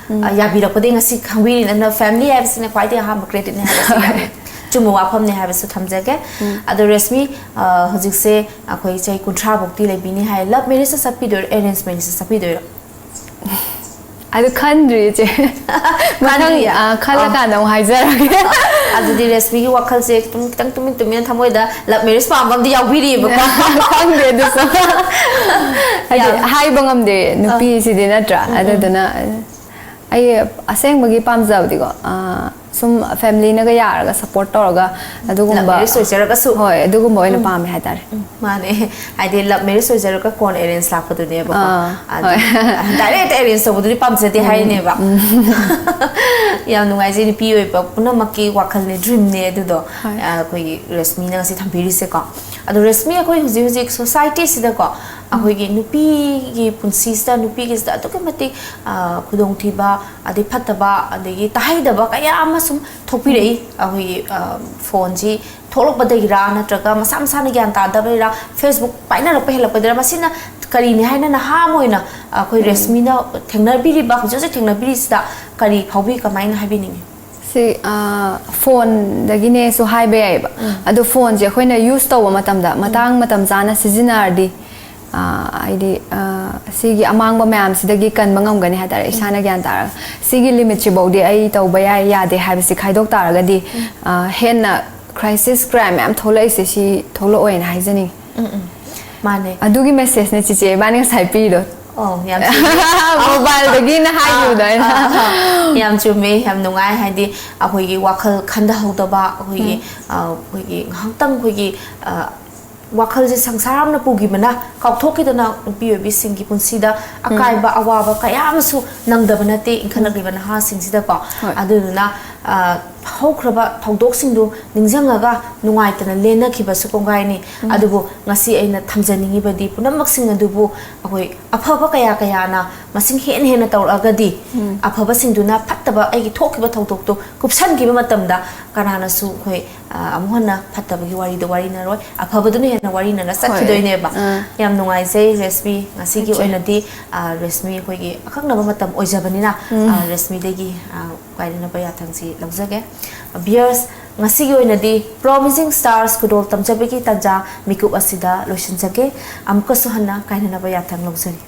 ꯑ, ꯌꯥꯕꯤꯔꯛꯄꯗꯒꯤ ꯉꯁꯤ ꯈꯪꯕꯤꯔꯤ꯫ ꯑꯗꯨꯅ ꯐꯦꯃꯤꯂꯤ ꯍꯥꯏꯕꯁꯤꯅ ꯈ꯭ꯋꯥꯏꯗꯒꯤ ꯑꯍꯥꯟꯕ ꯀ꯭ꯔꯦꯗꯤꯠꯅꯤ ꯍꯥꯏꯕꯁꯤ ꯌꯥꯝ ꯆꯨꯝꯕ ꯋꯥꯐꯝꯅꯤ ꯍꯥꯏꯕꯁꯨ ꯊꯝꯖꯒꯦ꯫ ꯑꯗꯣ ꯔꯦꯁꯃꯤ, ꯑ, ꯍꯧꯖꯤꯛꯁꯦ ꯑꯩꯈꯣꯏ ꯆꯍꯤ ꯀꯨꯟꯊ꯭ꯔꯥ ꯐꯥꯎꯇꯤ ꯂꯩꯕꯤꯅꯤ ꯍꯥꯏ꯫ Love ꯃꯦꯔꯦꯖꯇ ꯆꯠꯄꯤꯗꯣꯏꯔꯣ, arrange ꯃꯦꯔꯦꯖꯇ ꯆꯠꯄꯤꯗꯣꯏꯔꯣ? ꯑꯗꯨ ꯈꯟꯗ꯭ꯔꯤ, ꯏꯆꯦ꯫ ꯃꯊꯪ, ꯈꯟꯗ꯭ꯔꯤꯌꯦ? ꯑ, ꯈꯜꯂꯀꯥꯟꯗ ꯑꯃꯨꯛ ꯍꯥꯏꯖꯔꯒꯦ꯫ ꯑꯗꯨꯗꯤ ꯔꯦꯁꯃꯤꯒꯤ ꯋꯥꯈꯜꯁꯦ ꯑꯗꯨꯝ ꯈꯤꯇꯪ ꯇꯨꯃꯤꯟ ꯇꯨꯃꯤꯟꯅ ꯊꯃꯣꯏꯗ ꯂꯚ ꯃꯦꯔꯦꯖ ꯄꯥꯝꯕ ꯑꯃꯗꯤ ꯌꯥꯎꯕꯤꯔꯤꯑꯕꯀꯣ꯫ ꯈꯪꯗꯦ ꯑꯗꯨꯁꯨ꯫ ꯍꯥꯏꯗꯤ ꯌꯥꯝ ꯍꯥꯏꯕ ꯉꯝꯗꯦ, ꯅꯨꯄꯤꯁꯤꯗꯤ, ꯅꯠꯇ꯭ꯔꯥ? ꯑꯗꯨꯗꯨꯅ ꯑꯩ ꯑꯁꯦꯡꯕꯒꯤ ꯄꯥꯝꯖꯕꯗꯤꯀꯣ, ꯑ, ꯁꯨꯝ ꯐꯦꯃꯤꯂꯤꯅꯒ ꯌꯥꯔꯒ ꯁꯞꯄꯣꯔꯠ ꯇꯧꯔꯒ ꯑꯗꯨꯒꯨꯝꯕ, ꯂꯚ ꯃꯦꯔꯦꯖ ꯑꯣꯏꯖꯔꯒꯁꯨ꯫ ꯍꯣꯏ, ꯑꯗꯨꯒꯨꯝꯕ ꯑꯣꯏꯅ ꯄꯥꯝꯃꯦ ꯍꯥꯏꯇꯥꯔꯦ꯫ ꯃꯥꯅꯦ꯫ ꯍꯥꯏꯗꯤ ꯂꯚ ꯃꯦꯔꯦꯖ ꯑꯣꯏꯖꯔꯒ ꯀꯣꯟ ꯑꯦꯔꯦꯟꯖ ꯂꯥꯛꯄꯗꯨꯅꯦꯕꯀꯣ꯫ ꯑꯥ, ꯑꯗꯨ ꯗꯥꯏꯔꯦꯛ ꯑꯦꯔꯦꯟꯖ ꯇꯧꯕꯗꯨꯗꯤ ꯄꯥꯝꯖꯗꯦ ꯍꯥꯏꯔꯤꯅꯦꯕ꯫ ꯌꯥꯝ ꯅꯨꯡꯉꯥꯏꯖꯩ, ꯅꯨꯄꯤ ꯑꯣꯏꯕ ꯄꯨꯝꯅꯃꯛꯀꯤ ꯋꯥꯈꯜꯅꯦ, ꯗ꯭ꯔꯤꯝꯅꯦ ꯑꯗꯨꯗꯣ꯫ ꯍꯣꯏ꯫ ꯑ, ꯑꯩꯈꯣꯏꯒꯤ ꯔꯦꯁꯃꯤꯅ ꯉꯁꯤ ꯊꯝꯕꯤꯔꯤꯁꯦꯀꯣ꯫ ꯑꯗꯣ ꯔꯦꯁꯃꯤ, ꯑꯩꯈꯣꯏ ꯍꯧꯖꯤꯛ ꯍꯧꯖꯤꯛ ꯁꯣꯁꯥꯏꯇꯤꯁꯤꯗꯀꯣ, ꯑꯩꯈꯣꯏꯒꯤ ꯅꯨꯄꯤꯒꯤ ꯄꯨꯟꯁꯤꯁꯤꯗ, ꯅꯨꯄꯤꯒꯤꯁꯤꯗ ꯑꯗꯨꯛꯀꯤ ꯃꯇꯤꯛ, ꯑ, ꯈꯨꯗꯣꯡꯊꯤꯕ, ꯑꯗꯩ ꯐꯠꯇꯕ, ꯑꯗꯒꯤ ꯇꯥꯍꯩꯗꯕ ꯀꯌꯥ ꯑꯃ ꯁꯨꯝ ꯊꯣꯛꯄꯤꯔꯛꯏ꯫ ꯑꯩꯈꯣꯏꯒꯤ, ꯑ, ꯐꯣꯟꯁꯤ ꯊꯣꯛꯂꯛꯄꯗꯒꯤꯔꯥ, ꯅꯠꯇ꯭ꯔꯒ ꯃꯁꯥ ꯃꯁꯥꯅ ꯒ꯭ꯌꯥꯟ ꯇꯥꯗꯕꯩꯔꯥ, ꯐꯦꯁꯕꯨꯛ ꯄꯥꯏꯅꯔꯛꯄ ꯍꯦꯜꯂꯛꯄꯗꯒꯤꯔꯥ, ꯃꯁꯤꯅ ꯀꯔꯤꯅꯤ ꯍꯥꯏꯅ ꯅꯍꯥ ꯑꯃ ꯑꯣꯏꯅ ꯑꯩꯈꯣꯏ ꯔꯦꯁꯃꯤꯅ ꯊꯦꯡꯅꯕꯤꯔꯤꯕ, ꯍꯧꯖꯤꯛ ꯍꯧꯖꯤꯛ ꯊꯦꯡꯅꯕꯤꯔꯤꯁꯤꯗ ꯀꯔꯤ ꯐꯥꯎꯕꯤ, ꯀꯃꯥꯏꯅ ꯍꯥꯏꯕꯤꯅꯤꯡꯉꯤ? ꯁꯤ, ꯑ, ꯐꯣꯟꯗꯒꯤꯅꯦꯁꯨ ꯍꯥꯏꯕ ꯌꯥꯏꯑꯕ꯫ ꯑꯗꯣ ꯐꯣꯟꯁꯦ ꯑꯩꯈꯣꯏꯅ ꯌꯨꯁ ꯇꯧꯕ ꯃꯇꯝꯗ, ꯃꯇꯥꯡ ꯃꯇꯝ ꯆꯥꯅ ꯁꯤꯖꯤꯟꯅꯔꯗꯤ, ꯑꯥ, ꯍꯥꯏꯗꯤ, ꯑꯥ, ꯁꯤꯒꯤ ꯑꯃꯥꯡꯕ ꯃꯌꯥꯝꯁꯤꯗꯒꯤ ꯀꯟꯕ ꯉꯝꯒꯅꯤ ꯍꯥꯏꯇꯥꯔꯦ, ꯏꯁꯥꯅ ꯒ꯭ꯌꯥꯟ ꯇꯥꯔꯒ꯫ ꯁꯤꯒꯤ ꯂꯤꯃꯤꯠꯁꯤꯐꯧꯗꯤ ꯑꯩ ꯇꯧꯕ ꯌꯥꯏ, ꯌꯥꯗꯦ ꯍꯥꯏꯕꯁꯤ ꯈꯥꯏꯗꯣꯛ ꯇꯥꯔꯒꯗꯤ, ꯑꯥ, ꯍꯦꯟꯅ ꯀ꯭ꯔꯥꯏꯁꯤꯁ ꯀ꯭ꯔꯥꯏꯝ ꯃꯌꯥꯝ ꯊꯣꯛꯂꯛꯏꯁꯦ ꯁꯤ ꯊꯣꯛꯂꯛꯑꯣꯏꯅ ꯍꯥꯏꯖꯅꯤꯡꯉꯤ꯫ ꯎꯝ, ꯎꯝ꯫ ꯃꯥꯅꯦ꯫ ꯑꯗꯨꯒꯤ ꯃꯦꯁꯦꯖꯅꯦ ꯆꯤꯆꯦ ꯏꯕꯥꯅꯤ ꯉꯁꯥꯏ ꯄꯤꯔꯤꯗꯣ꯫ ꯑꯣ, ꯌꯥꯝ ꯆꯨꯝꯃꯦ꯫ ꯃꯣꯕꯥꯏꯜꯗꯒꯤꯅ ꯍꯥꯏꯈꯤꯕꯗꯣ ꯑꯩꯅ꯫ ꯑꯥ, ꯑꯥ, ꯌꯥꯝ ꯆꯨꯝꯃꯦ, ꯌꯥꯝ ꯅꯨꯡꯉꯥꯏ꯫ ꯍꯥꯏꯗꯤ ꯑꯩꯈꯣꯏꯒꯤ ꯋꯥꯈꯜ ꯈꯟꯊꯍꯧꯗꯕ, ꯑꯩꯈꯣꯏꯒꯤ, ꯑ, ꯑꯩꯈꯣꯏꯒꯤ ꯉꯥꯏꯍꯥꯛꯇꯪ ꯑꯩꯈꯣꯏꯒꯤ, ꯑ, ꯋꯥꯈꯜꯁꯦ ꯁꯪꯁꯥꯔ ꯑꯃꯅ ꯄꯨꯈꯤꯕꯅ ꯀꯥꯎꯊꯣꯛꯈꯤꯗꯅ ꯅꯨꯄꯤ ꯑꯣꯏꯕꯤꯁꯤꯡꯒꯤ ꯄꯨꯟꯁꯤꯗ ꯑꯀꯥꯏꯕ ꯑꯋꯥꯕ ꯀꯌꯥ ꯑꯃꯁꯨ ꯅꯪꯗꯕ ꯅꯠꯇꯦ ꯏꯟꯈꯠꯂꯛꯂꯤꯕ ꯅꯍꯥꯁꯤꯡꯁꯤꯗꯀꯣ꯫ ꯍꯣꯏ꯫ ꯑꯗꯨꯗꯨꯅ, ꯑ, ꯍꯧꯈ꯭ꯔꯕ ꯊꯧꯗꯣꯛꯁꯤꯡꯗꯨ ꯅꯤꯡꯁꯤꯡꯉꯒ ꯅꯨꯡꯉꯥꯏꯇꯅ ꯂꯦꯟꯅꯈꯤꯕꯁꯨ ꯀꯣꯡꯒꯥꯏꯅꯤ꯫ ꯑꯗꯨꯕꯨ ꯉꯁꯤ ꯑꯩꯅ ꯊꯝꯖꯅꯤꯡꯉꯤꯕꯗꯤ ꯄꯨꯝꯅꯃꯛꯁꯤꯡ ꯑꯗꯨꯕꯨ ꯑꯩꯈꯣꯏ ꯑꯐꯕ ꯀꯌꯥ ꯀꯌꯥꯅ ꯃꯁꯤꯡ ꯍꯦꯟꯅ ꯍꯦꯟꯅ ꯇꯧꯔꯛꯑꯒꯗꯤ ꯑꯐꯕꯁꯤꯡꯗꯨꯅ ꯐꯠꯇꯕ ꯑꯩꯒꯤ ꯊꯣꯛꯈꯤꯕ ꯊꯧꯗꯣꯛꯇꯣ ꯀꯨꯞꯁꯟꯈꯤꯕ ꯃꯇꯝꯗ ꯀꯅꯥꯅꯁꯨ ꯑꯩꯈꯣꯏ, ꯑ, ꯑꯃꯨꯛ ꯍꯟꯅ ꯐꯠꯇꯕꯒꯤ ꯋꯥꯔꯤꯗꯣ ꯋꯥꯔꯤꯅꯔꯣꯏ, ꯑꯐꯕꯗꯨꯅ ꯍꯦꯟꯅ ꯋꯥꯔꯤꯅꯔ ꯆꯠꯈꯤꯗꯣꯏꯅꯦꯕ꯫ ꯑꯥ꯫ ꯌꯥꯝ ꯅꯨꯡꯉꯥꯏꯖꯩ ꯔꯦꯁꯃꯤ, ꯉꯁꯤꯒꯤ ꯏꯆꯦ꯫ ꯑꯣꯏꯅꯗꯤ, ꯑ, ꯔꯦꯁꯃꯤ ꯑꯩꯈꯣꯏꯒꯤ ꯑꯀꯛꯅꯕ ꯃꯇꯝ ꯑꯣꯏꯖꯕꯅꯤꯅ, ꯑ, ꯔꯦꯁꯃꯤꯗꯒꯤ, ꯑ, ꯀꯥꯏꯅꯅꯕ ꯌꯥꯊꯪꯁꯤ ꯂꯧꯖꯒꯦ꯫ ꯚꯤꯌꯔꯁ, ꯉꯁꯤꯒꯤ ꯑꯣꯏꯅꯗꯤ Promising Stars ꯈꯨꯗꯣꯜ ꯇꯝꯖꯕꯒꯤ ꯇꯥꯟꯖꯥ ꯃꯤꯀꯨꯞ ꯑꯁꯤꯗ ꯂꯣꯏꯁꯤꯟꯖꯒꯦ꯫ ꯑꯃꯨꯛꯀꯁꯨ ꯍꯟꯅ ꯀꯥꯏꯅꯅꯕ ꯌꯥꯊꯪ ꯂꯧꯖꯔꯤ꯫